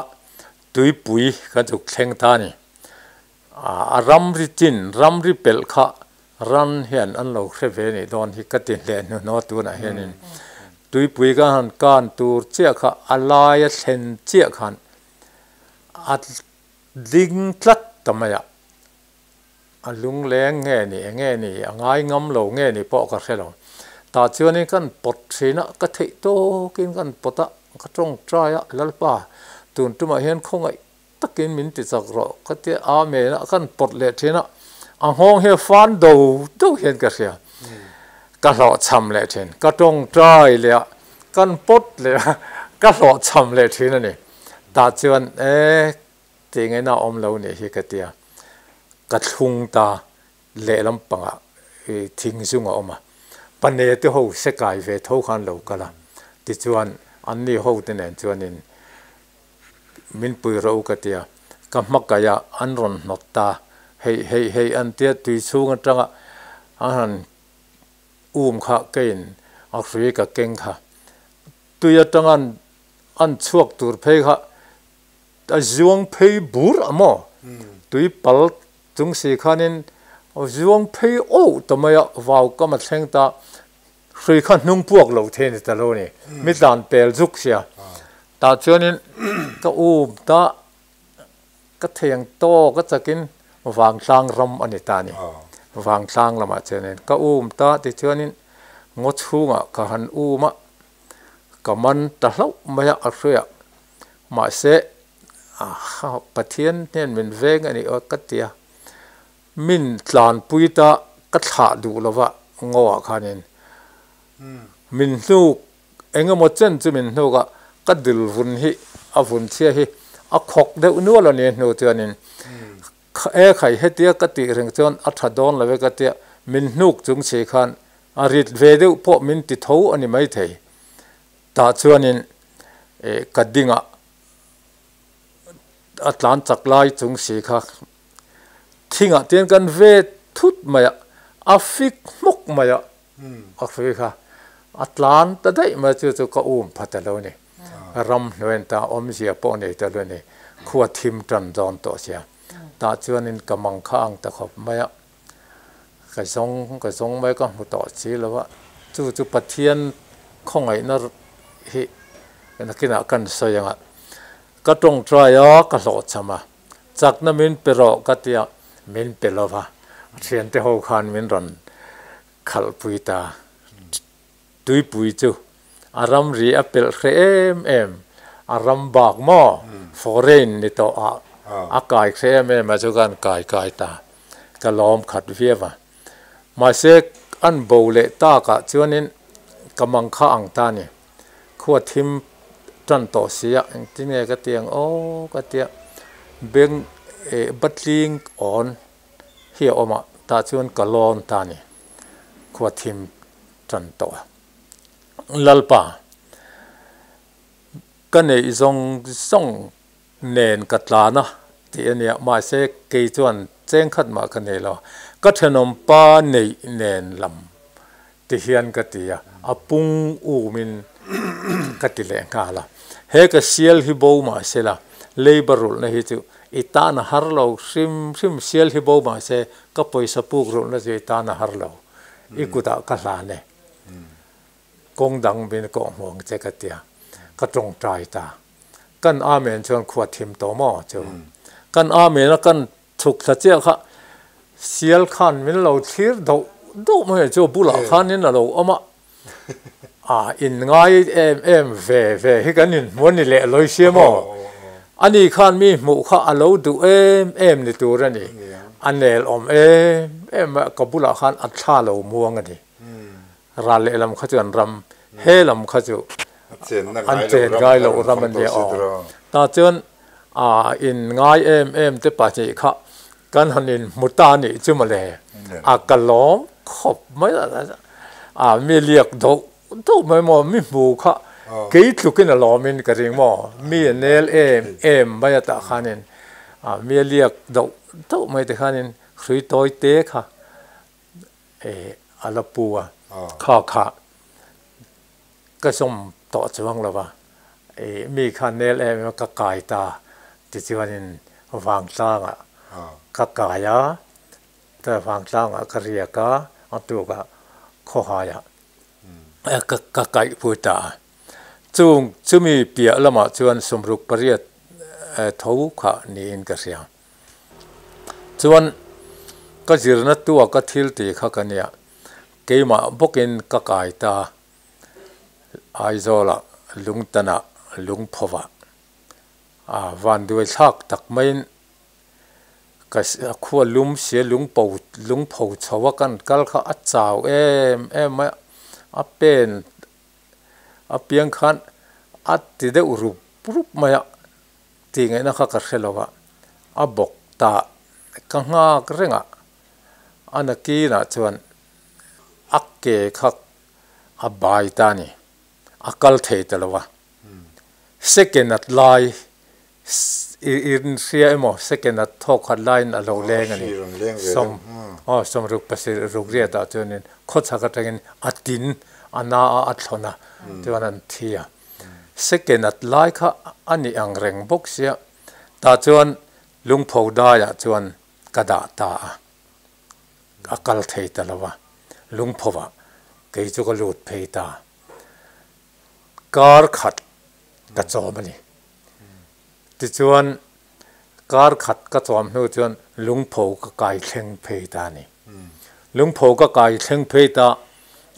[SPEAKER 3] tuipui ka zuk thleng ta a ni. A ramri chin, ramri pelh kha ran hian an lo hre ve nih dawn hi ka ti hleh hnuhnawh tunah hianin tuipui ka han kan tur chiah kha a laia thlen chiah khan a ding tlat ta mai a. A lungleng nge ni, eng nge ni, a ngai ngam lo nge ni pawh ka hre lo. Tah chuanin kan pawt thin a, ka theih tawkin kan pawt a, ka tawngtai a, Lalpa, tun tumah hian khawngaih takin min ti chak rawh ka tia, Amen a, kan pawt leh thin a, a nghawng hi a fan do do hian ka hria. Ka hlawhchham leh thin, ka tawngtai leh a, kan pawt leh a, ka hlawhchham leh thin a ni. Tah chuan, e, Tih ngaihna a awm lo nih hi ka tia, ka thlung ta lehlam pangah i thing zung a awm a, pane te ho se kai ve tho khan lo kal a, tichuan anni ho te nen chuanin min pui rawh u ka tia, ka hma kaih a an rawn hnawt ta, hei hei hei an tia tui chhung atanga an han um kha keiin a hrui ka keng kha, tui atanga an chhuak tur phei kha A zuang phei bur a maw? Tui pal chung si khanin a zuang phei oh ta mai a, vau kam a thleng ta, hrui kha hnung puak lo thei ni ta lo ni, mi tlan pel zuk sia. Tah chuanin ka um ta, ka thei ang tawk a chakin vangtlang ram a ni ta ni. Vangtlang lamah chuanin ka um ta tichuanin ngaw chhungah ka han um a, ka man ta hlauh mai a, a hruiah Mahse, Pathian hnen min veng a nih aw ka ti a, min tlanpui ta ka thlah duh lova ngaw ah khanin min hnuk eng emaw chen chu min hnuk a, ka dil vun hi a vun chhia hi a khawk deuh nual a ni hnu chuanin e khai hetia ka tih reng chuan a tha dawn lo e ka tia, min hnuk chung si khan a rit ve deuh pawh min ti tho a ni maithei. Tah chuanin ka dingah a tlan chak lai chung si kha thingah tian kan ve thut mai a, a fik hmawk mai a, a hrui kha a tlan ta daih mai chu chu ka um pha ta lo ni. Ram hnuain ta awmzia pawh nei ta lo ni. Khua thim tan dawn tawh sia. Tah chuanin ka mang kha ang ta khawp mai a, ka zawng ka zawng mai ka hmu tawh si lo a, chu chu Pathian khawngaihna hi nakinah kan sawi ang a, ka tawngtai a, ka hlawhchham a, chakna min pe rawh ka tia, min pe lo va, thiante ho khan min rawn khalhpui ta. Tuipui chu a ramri a pelh hreh em em, a ram bak maw foreign ni tawh ah a kai hreh em em a chu kan kai kai ta, ka lawm khat viau a. Mahse an bo leh tak ah chuanin ka mang kha ang ta ni, khua thim tan tawh si a, engtin nge ka ti ang aw ka tia, beng eh batling awn hi a awm a, tah chuan ka lawn ta ni, khua thim tan tawh a. Lalpa, ka neih zawng zawng nen ka tlan a tih a nia, mahse kei chuan cheng khat mah ka nei lo, ka thenawm pa neih nen lam ti hian ka ti a, a pung umin ka ti leh nghal a. He ka sial hi bo mahse la, labour rulhna hi chu i tan a har lo hrim hrim, sial hi bo mahse ka pawisa puk rulhna chu i tan a har lo. I kutah ka hlan e, kawng dang min kawh hmu ang che ka tia, ka tawngtai ta. Kan Amen chuan khua thim tawh maw chu. Kan Amen a kan chhuk thla chiah kha sial khan min lo thlir doh doh mai chu bulah khanin a lo awm a, a in ngai em em ve ve hi kan inhmu a ni leh lawi sia maw? Ani khan mi hmuh kha a lo duh em em ni tur a ni. A nel awm em em a, ka bulah khan a thla lo muang a ni. Ral lehlam kha chu an ram, he lam kha chu an chen ngai loh ram a nia aw. Tah chuan a in ngai em em te pahnih kha kan han in hmu ta nih chu mawle, a ka lawm khawp mai a, a mi liak doh doh mai maw, mi hmu kha kei tlukin a lawmin ka ring maw, mi a nel em em mai a tah khanin a mi a liak doh doh mai te khanin hrui tawi te kha a la pu a, kha kha ka zawm tawh chuang lo va, mi kha nel em em a ka kai ta tichuanin vangtlangah ka kai a, vangtlangah ka riak a, a tukah khawhaiah ka kaihpui ta a. Chung chumi piah lamah chuan sawmruk pariat tho kha niin ka hria. Chuan ka zirna tua ka thil tih kha ka nia, keimah bawkin ka kai ta Aizawlah lungtanah lungphawah a vanduai thlak tak maiin ka khua lum sia lungpo lungpho chho a kan kal kha a chau em em mai a, a pen a piang khan a ti deuh rup rup mai a. Tih ngaihna kha ka hre lo a, a bawk ta ka nghak reng a, a nakinah chuan a ke kha a bai ta a ni, a kal thei ta lo a. Second at lai i hria emaw second at thawk khat laiin a lo leng a ni. Sawm aw sawmruk pasarih ruk riatah chuanin khawchhak atangin a tin a na a a thlawn a chuan an thi a. Second at lai kha a ni ang reng bawk sia, tah chuan lungpho daiah chuan ka dah ta a, a kal thei ta lo a, lungphovah kei chu ka lut phei ta. Kar khat ka chawm a ni. Tichuan kar khat ka chawm hnu chuan lungpho ka kai thleng phei ta a ni. Lungpho ka kai thleng phei ta,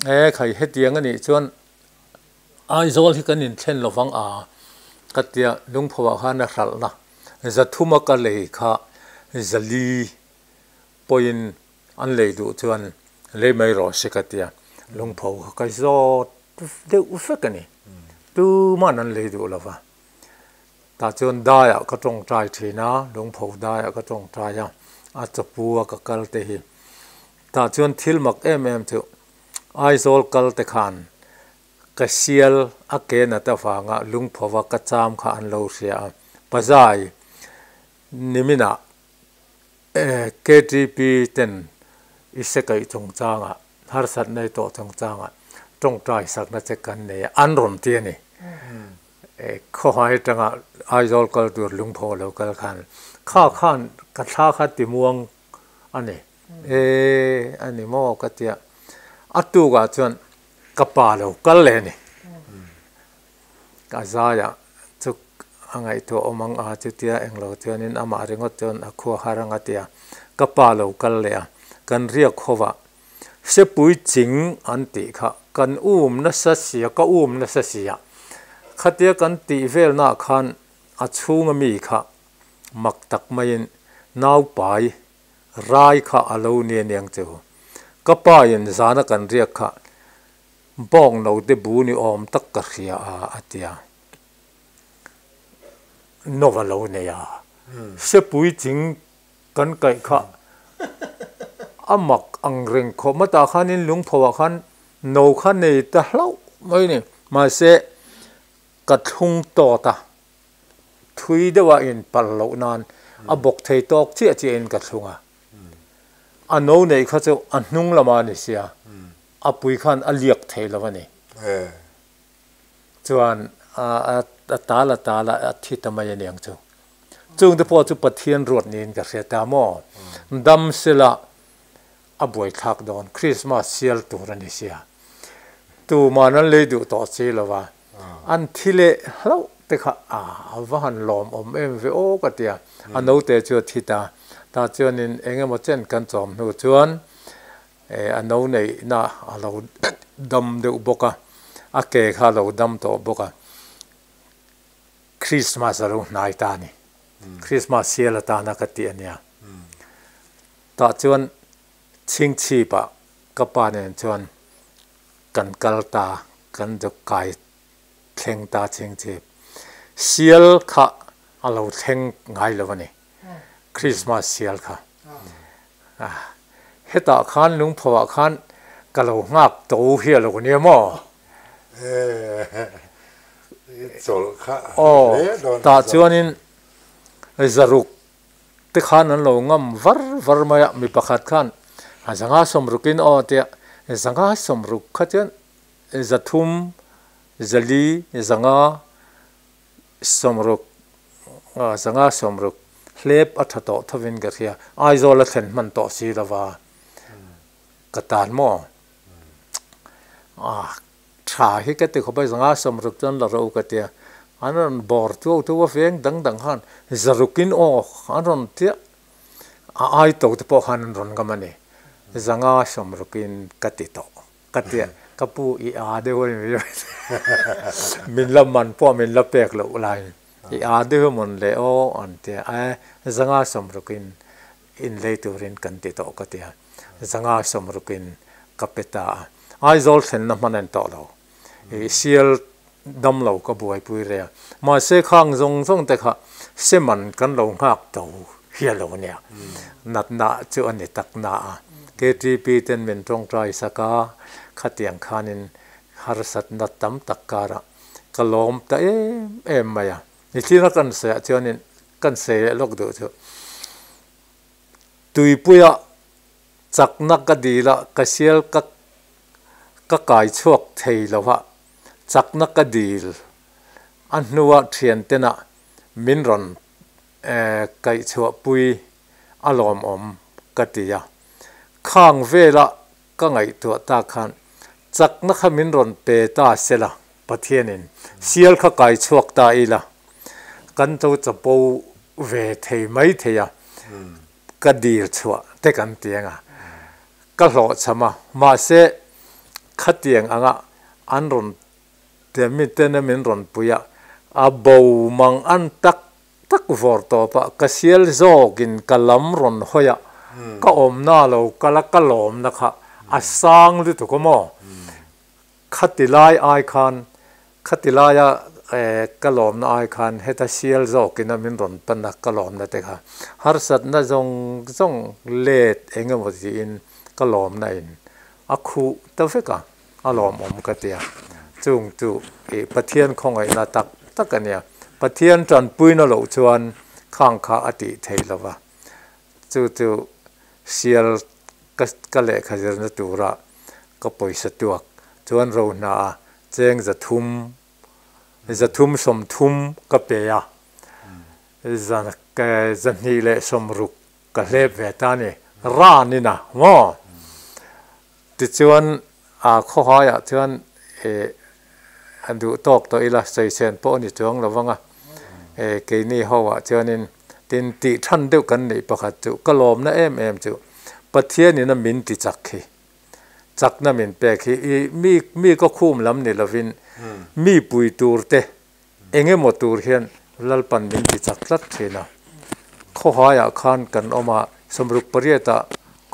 [SPEAKER 3] e khai hetiang a nih chuan Aizawl hi kan inthlen lo vang a, ka tia lungpho ah khan a hralhna zathuma ka lei kha zali pawhin an lei duh chuan lei mai rawh se ka tia, lungpho kha ka zawt deuh vek a ni, tuman an lei duh lo va. Tah chuan daiah ka tawngtai thin a, lungpho daiah ka tawngtai a, a chawpu a ka kal te hi. Tah chuan thil mak em em chu Aizawl kal te khan ka sial a ke nat avanga lungphova ka cham kha an lo hria a. Pazai niminah KTP ten i se kaih chungchangah harsatna i tawh chungchangah tawngtai sakna che kan nei a, an rawn ti a ni. Khawhai atanga Aizawl kal tur lungphaw lo kal khan kha khan ka thla kha ti muang a ni. E a ni maw ka tia. A tukah chuan ka pa lo kal leh a ni. Ka zaiah chu a ngaihtuah awm ang a chutia englo chuanin amah ringawt chuan a khua har ang a tia. Ka pa lo kal leh a, kan riak hovah Sepui ching an tih kha kan um nasa sia, ka um nasa sia. Khatia kan tih velnaah khan a chhunga mi kha mak tak maiin naupai rai kha a lo ni aniang chu. Ka pa in zana kan riak kha bawng note bu ni awm tak ka hria a, a ti a. Nova lo nei a. Sepui ching Kan kaih kha a mak ang reng khawp a, tah khanin lungpho ah khan no kha nei ta hlauh mai a ni. Mahse, ka thlung tawt a, thui deuh a inpalh loh nan a bawk thei tawk chiah chiah in ka thlung a. A no neih kha chu a hnung lamah a ni sia, a pui khan a liak thei lo a ni. Chuan a tal a tal a, a thi ta mai a niang chu. Chungte pawh chu Pathian ruat niin ka hria ta maw? Dam sela a buaithlak dawn, Krismas sial tur a ni sia. Tuman an lei duh tawh si lo va, an thi leh hlauh te kha a va han lawmawm em ve aw ka ti a. A naute chu a thi ta. Tah chuanin eng emaw chen kan chawm hnu chuan a no neihna a lo dam deuh bawk a, a ke kha a lo dam tawh bawk a. Christmas a lo hnai ta a ni. Christmas sial atana ka tih a nia. Tah chuan chhingchhipah ka pa nen chuan kan kal ta, kan duk kai thleng ta chhingchhip. Sial kha a lo thleng ngai lo a ni, Christmas sial kha. Hetah khan lungphoah khan ka lo nghak to hi a lo nia maw? Aw, tah chuanin zaruk te khan an lo ngam var var mai a, mi pakhat khan zanga sawmrukin aw tia zanga sawmruk kha chuan zathum zali zanga sawmruk zanga sawmruk hlep a tha tawh thovin ka hria, Aizawl a thlen hman tawh si lova ka tan maw? Ah, tha hi ka ti khawp a, zanga sawmruk chuan la ro ka ti a, an rawn bawr tuau tuau a veng dang dang khan zarukin aw an rawn tia, a ai to te pawh khan an rawn ngam a ni, zanga sawmrukin ka ti tawh ka ti a, ka pu i a deuh a ni min la man pawh min la pek loh laiin i a deuh emawn le aw an ti a, e zanga sawmrukin inlei turin kan ti tawh ka ti a, zanga sawmrukin ka pe ta a. Aizawl thlenna hman a ni tawh lo. I sial dam lo ka buaipui rei a. Mahse khang zawng zawng te kha seman kan lo nghak to hi a lo nia. Natna chu a ni tak na a. KTP ten min tawngtai sak a, khatiang khanin harsatna tam tak karah ka lawm ta em em mai a. Nichina kan sawiah chuanin kan sawi leh lawk duh chu tuipuia chakna ka dil a, ka sial ka ka kai chhuak thei lo a, chakna ka dil a hnua thiantena min rawn kaih chhuahpui a lawmawm ka ti a. Khang vela Ka ngaihtuah tak khan chakna kha min rawn pe ta se la, Pathianin sial kha kai chhuak ta ila, kan to chapo ve thei mai thei a, ka dil chhuah te kan ti anga, ka hlawhchham a, mahse khatiang anga an rawn miten a min rawn pui a, a bo mang an tak tak vawr tawp a, ka sial zawkin ka lam rawn hawi a, ka awmna lo kal a, ka lawmna kha a sang lutuk a maw? Khati lai ai khan, khati laia ka lawmna ai khan heta sial zawkin a min rawn pan a, ka lawmna te kha harsatna zawng zawng let eng emaw tiin ka lawmna in a khuh ta vek a, a lawmawm ka ti a, chung chu ih Pathian khawngaihna tak tak a nia. Pathian tanpuina loh chuan khang kha a tih thei lo va, chu chu sial ka ka lehkha zirna tura ka pawisa tuak chuan ro hna a cheng za thum 330 ka pe a, 260 ka hlep ve ta a ni, ran in a maw? Tichuan a khawhaiah chuan eh a duh tawk tawh ila sawichhen pawh a ni chuang lo vang a, eh keini ho ah chuanin tin tih than deuh kan neih pakhat chu ka lawmna em em chu Pathianin a min ti chak hi, chakna min pek hi i mi mi ka khum lam ni lovin mi pui tur te eng emaw tur hian Lalpan min ti chak tlat thin a. Khawhaiah khan kan awm a, 68 ah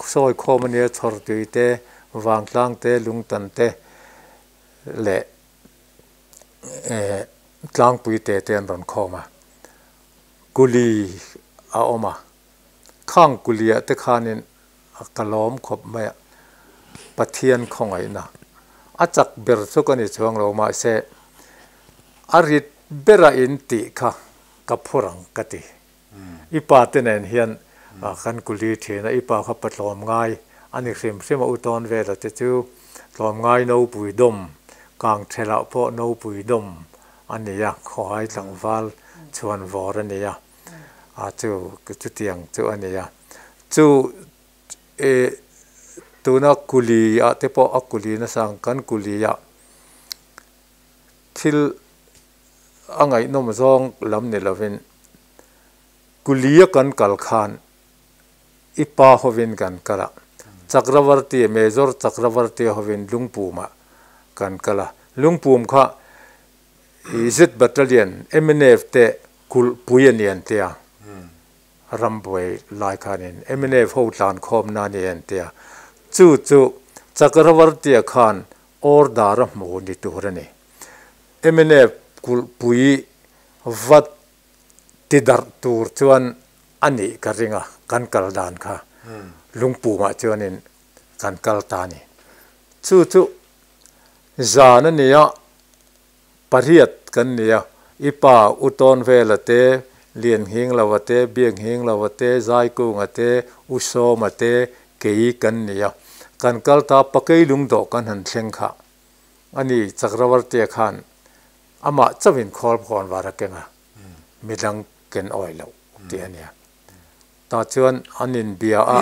[SPEAKER 3] sawi khawm a nia Chhawrtui te, Vangtlang te, Lungtan te leh Tlangpui te te an rawn khawm a. Kuli a awm a, khang kuliah te khanin ka lawm khawp mai a, Pathian khawngaihna a chak ber chu ka ni chuang lo mahse a rit bera in tih kha ka phur ang ka ti. I pa te nen hian kan kuli thin a, i pa kha pa tlawm ngai a ni hrim hrim a, u tawn vela te chu tlawm ngai nopui dawm, kang thelah pawh nopui dawm a ni a, khawhai tlangval chhuan vawr a ni a. a chu chutiang chu a ni a chu eh tuna kuli ah te pawh a kuli nasa ang kan kuli ah thil a ngaihnawm zawng lam ni lovin kuli a kan kal khan i pa hovin kan kal a Chakravarti Major Chakravarti hovin lungpum ah kan kal a lungpum kha Z Battalion mnf te kulh pui a ni an tia, rambuai lai khanin mnf ho tlan khawmna a ni an tia, chu chu Chakravartia khan order a hmu ni tur a ni. Mnf kulh pui va ti darh tur chuan a nih ka ring a, kan kal dan kha lungpumah chuanin kan kal ta a ni. Chu chu zan a ni a, pariat kan ni a, i pa U Tawnvela te, Liannghinglova te, Biaknghinglova te, Zaikunga te, U Sawma te, kei kan ni a. Kan kal ta Pakei lungdawh kan han thleng kha a ni, Chakravartia khan amah chauhin khawl kawn var a keng a, midang ken awi loh tih a nia. Tah chuan an inbia a,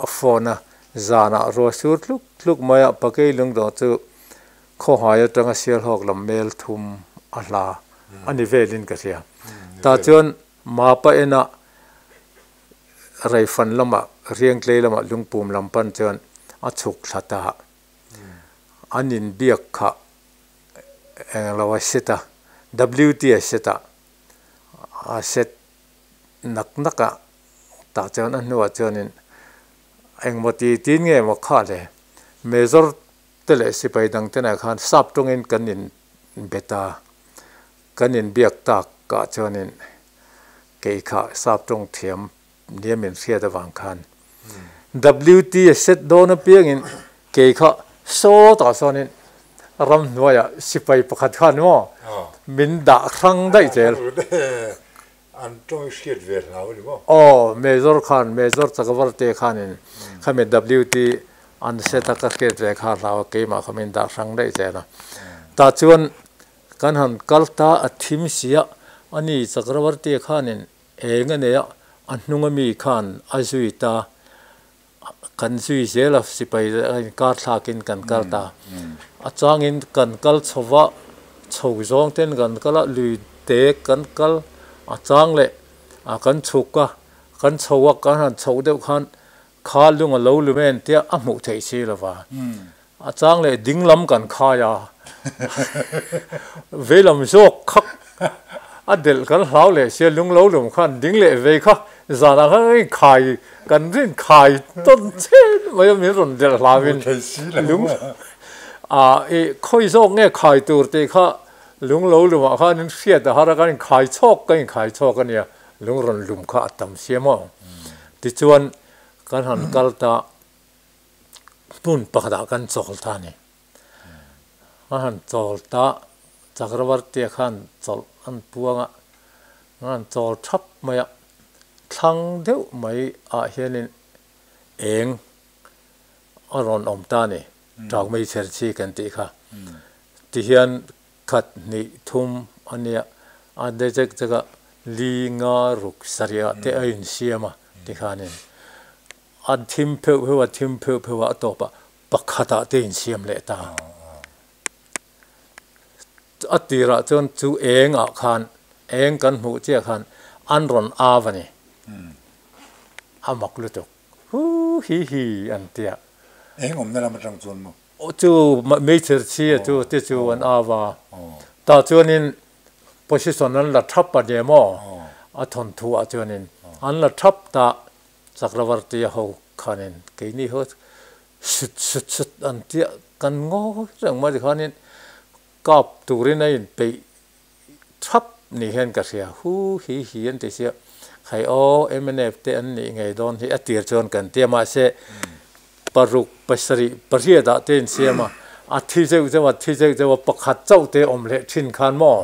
[SPEAKER 3] a phone a, zanah ruah sur tluk tluk mai a, Pakei lungdawh chu khawhai atanga Sialhawk lam mel thum a hla a ni velin ka hria. Tah chuan Mapa enah Reifan lamah Riangtlei lamah Lungpum lam pan chuan a chhuk thla ta a, an inbiak kha englo a set a, WT a set a, a set nak nak a, tah chuan a hnuah chuanin engmaw ti tin nge maw kha le Major te leh sipai dang te nah khan sap tawngin kan in be ta, kan in biak tak ah chuanin kei kha sap tawng thiam nia min hriat avang khan WT a set dawn apiangin kei kha sawtah sawnin ramhnuaiah sipai pakhat khan maw min dah hrang daih zel.
[SPEAKER 2] An tawng i hriat ve hlau a ni maw?
[SPEAKER 3] Aw, Major khan, Major Chakravarti khanin khami WT an set a ka hriat ve kha hlau a, keimah kha min dah hrang daih zel a. Tah chuan kan han kal ta a thim si a, ani Chakravarti khanin eng a nei a, a hnung ami khan a zui ta, kan zui zel a, sipai a inkar thlakin kan kal ta. A changin kan kal chho va, chho zawng ten kan kal a, lui te kan kal a chang leh a kan chhuk a, kan chho a, kan han chhoh deuh khan kha lung a lo lum em tia a hmuh theih si lo va. A chang leh ding lam kan khai a, vei lam zawk kha a delh kan hlau leh sia lung lo lum khan ding leh vei kha zanah khan kan inkhai kan rinkhai tawn chen mai a min rawn delh hlauin lung a i khawi zawk nge khai tur tih kha lung lo lumah khan in hriat a har a kan inkhai chhawk kan inkhai chhawk a nia lung rawn lum kha a tam sia maw tichuan kan han kal ta. Hmun pakhatah kan chawl ta a ni. A han chawl ta, Chakravartia khan chawlh an puang a, an han chawl thap mai a, thlang deuh mai ah hianin eng a rawn awm ta a ni, Ṭaukmei chherchhi kan tih kha. Tihian. Khat, hnih, thum a nia, a de zek zek a, li, nga, ruk, sarih ah te a insiam a tikhanin a thim pheuh pheuh a, thim pheuh pheuh a, a tawp ah pakhat ah te insiam leh ta. A tirah chuan chu eng ah khan, eng kan hmuh chiah khan an rawn au a ni. A mak lutuk. Hu hi hi an tia.
[SPEAKER 2] Eng awmna lam atang chuan maw?
[SPEAKER 3] Chu meichher chi a chu te chu an au a. Tah chuanin position an la thap a ni maw? A thawnthu ah chuanin an la thap ta Chakravarti a ho khanin keini ho sut sut sut an tia kan ngawi reng mai tikhanin kap turin a inpeih thap ni hian ka hria hu hi hi an ti sia khai aw mnf te an nih ngei dawn hi a tir chuan kan tia mahse paruk pasarih pariat ah te in siam a a thi zeuh zeuh a thi zeuh zeuh a pakhat chauh te awm leh thin khan maw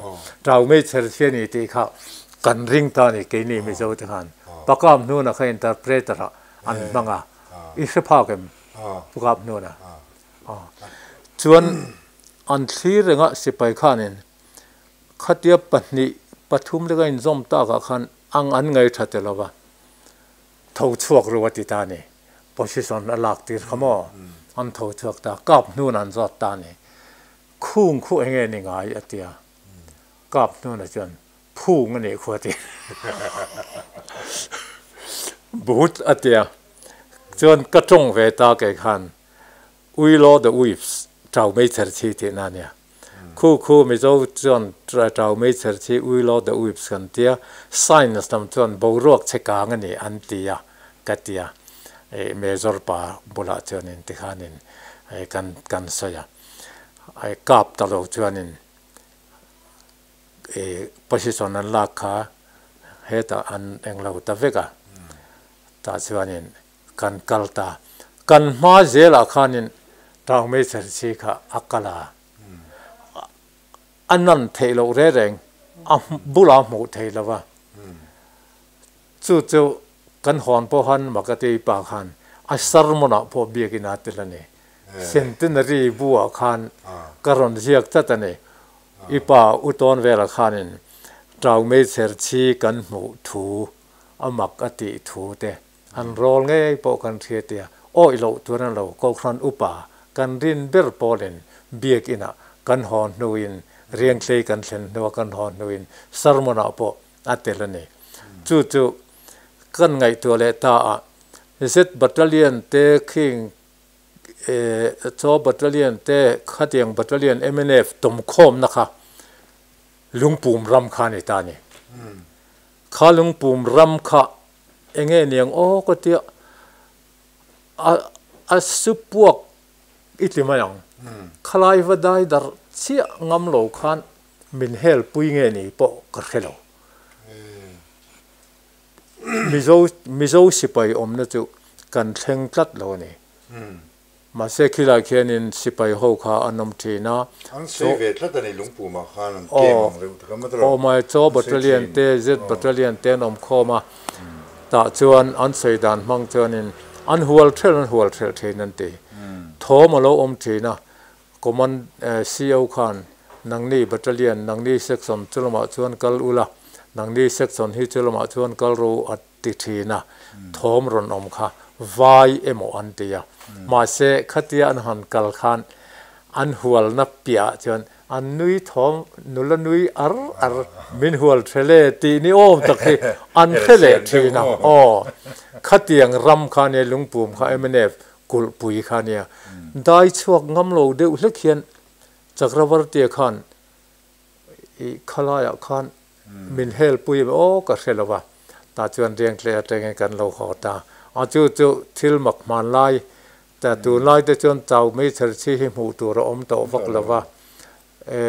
[SPEAKER 3] tau mei chher chhia ni tih kha kan ring ta ni keini Mizo te khan pakam hnuna kha interpreter ah an hmang a i hre phak em pakam hnuna chuan an thlir reng a sipai khanin Khatia pahnih, pathum leka inzawm takah khan ang an ngaih tha tel lova, tho chhuak ru a ti ta a ni. Position a lak tir kha maw? An tho chhuak ta, kap hnun an zawt ta a ni. Khung khu eng nge ni ngai a ti a, kap hnunah chuan phung a nih khu a ti. But a ti a, chuan ka tawng ve ta kei khan Uilaw the Weaves, Tau Meichher Chhi tihna a nia. Khu khu Mizo chuan Tau Meichher Chhi Uilaw the Weaves kan tia, Science lam chuan boruak chhe kang a ni an ti a, ka ti a. Ih Major pa bulah chuanin tikhanin kan kan sawi a. Kap ta lo chuanin ih position an lak kha hetah an englo ta vek a. Tah chuanin Kan kal ta. Kan hma zelah khanin Tang Meichher chi kha a kal a. A nan theih loh re reng, a bulah hmuh theih lo va. Chu chu kan hawn pawh khan Makati pa khan a sermon-ah pawh biakin aa tel a ni. Centenary bu-ah khan ka rawn ziak tlat a ni. I pa u tawn velah khanin Tang Meichher chi kan hmuh thu a mak a tih thu te An rawl ngei pawh kan hria tia awih loh tur an lo Kohhran upa kan rin ber pawlin biakinah kan haw hnuin riangtlei kan thlen hnua kan haw hnuin sermon ah pawh a tel a ni. Chu chu kan ngaihtuah leh ta a Z Battalion te khing Chaw Battalion te khatiang Battalion mnf tawmkhawmna kha lungpum ram kha a ni ta a ni. Kha lungpum ram kha Enge niang aw ka tia a a su puak i ti mai ang. Khalai va dai darh chiah ngam lo khan min hel pui nge ni pawh ka hre lo. Mizo Mizo sipai awmna chu kan thleng tlat lo a ni. Mahse khilai khianin sipai ho kha an awm thin a.
[SPEAKER 2] An sawi ve tlat a ni lungpumah khan an kem ang reuh tak a maw
[SPEAKER 3] Aw mai chaw battalion te Z battalion te an awm khawm a tah chuan an sawi dan hmang chuanin an hual thelh an hual thelh thin an ti. Thawm a lo awm thin a command CO khan nangni battalion nangni section chu lamah chuan kal ula nangni section hi chu lamah chuan kal ro a ti thin a, thawm rawn awm kha vai emaw an ti a. Mahse, khatia an han kal khan an hualna piahah chuan an nui thawm nula nui ar ar min hual thle le tih ni awm tak hi an hre leh thin a. Aw, khatiang ram kha nia lungpum kha mnf kulhpui kha nia dai chhuak ngam lo deuh hlek hian Chakravartia khan I khalaiah khan min hel pui em aw ka hre lo va, tah chuan riangtle atangin kan lo haw ta. A chu chu thil mak hmanlai ta tunlai te chuan chau meichher chhi hi hmuh tur a awm tawh vak lo va. E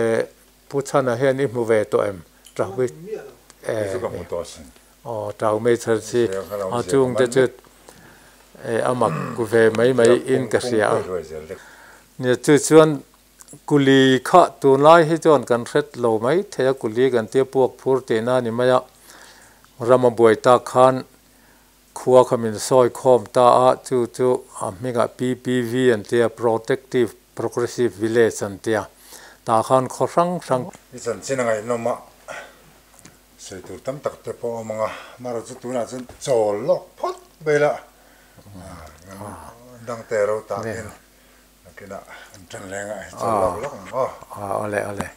[SPEAKER 3] Pu Chhana hian i hmu ve tawh em? Chau mei e aw chau meichher chhi a chung te chu e a mak ve mai mai in ka hria a. Nia chu chuan Kuli kha tunlai hi chuan kan hret lo mai thei a, kuli kan tia puak phur tihna a ni mai a, ram a buai tak khan khua kha min sawi khawm ta a, chu chu a hmingah PPV an tia, Protective Progressive Village an tia. Tah khan khaw hrang hrang.
[SPEAKER 2] I chanchin a ngaihnawm a, sawi tur tam tak te pawh a awm ang a, amaherawhchu chu tunah chuan chawl lawk phawt mai la, dangte ro takin nakinah an ṭan leng a, chawl lawk lawk ang aw.
[SPEAKER 3] Awle awle.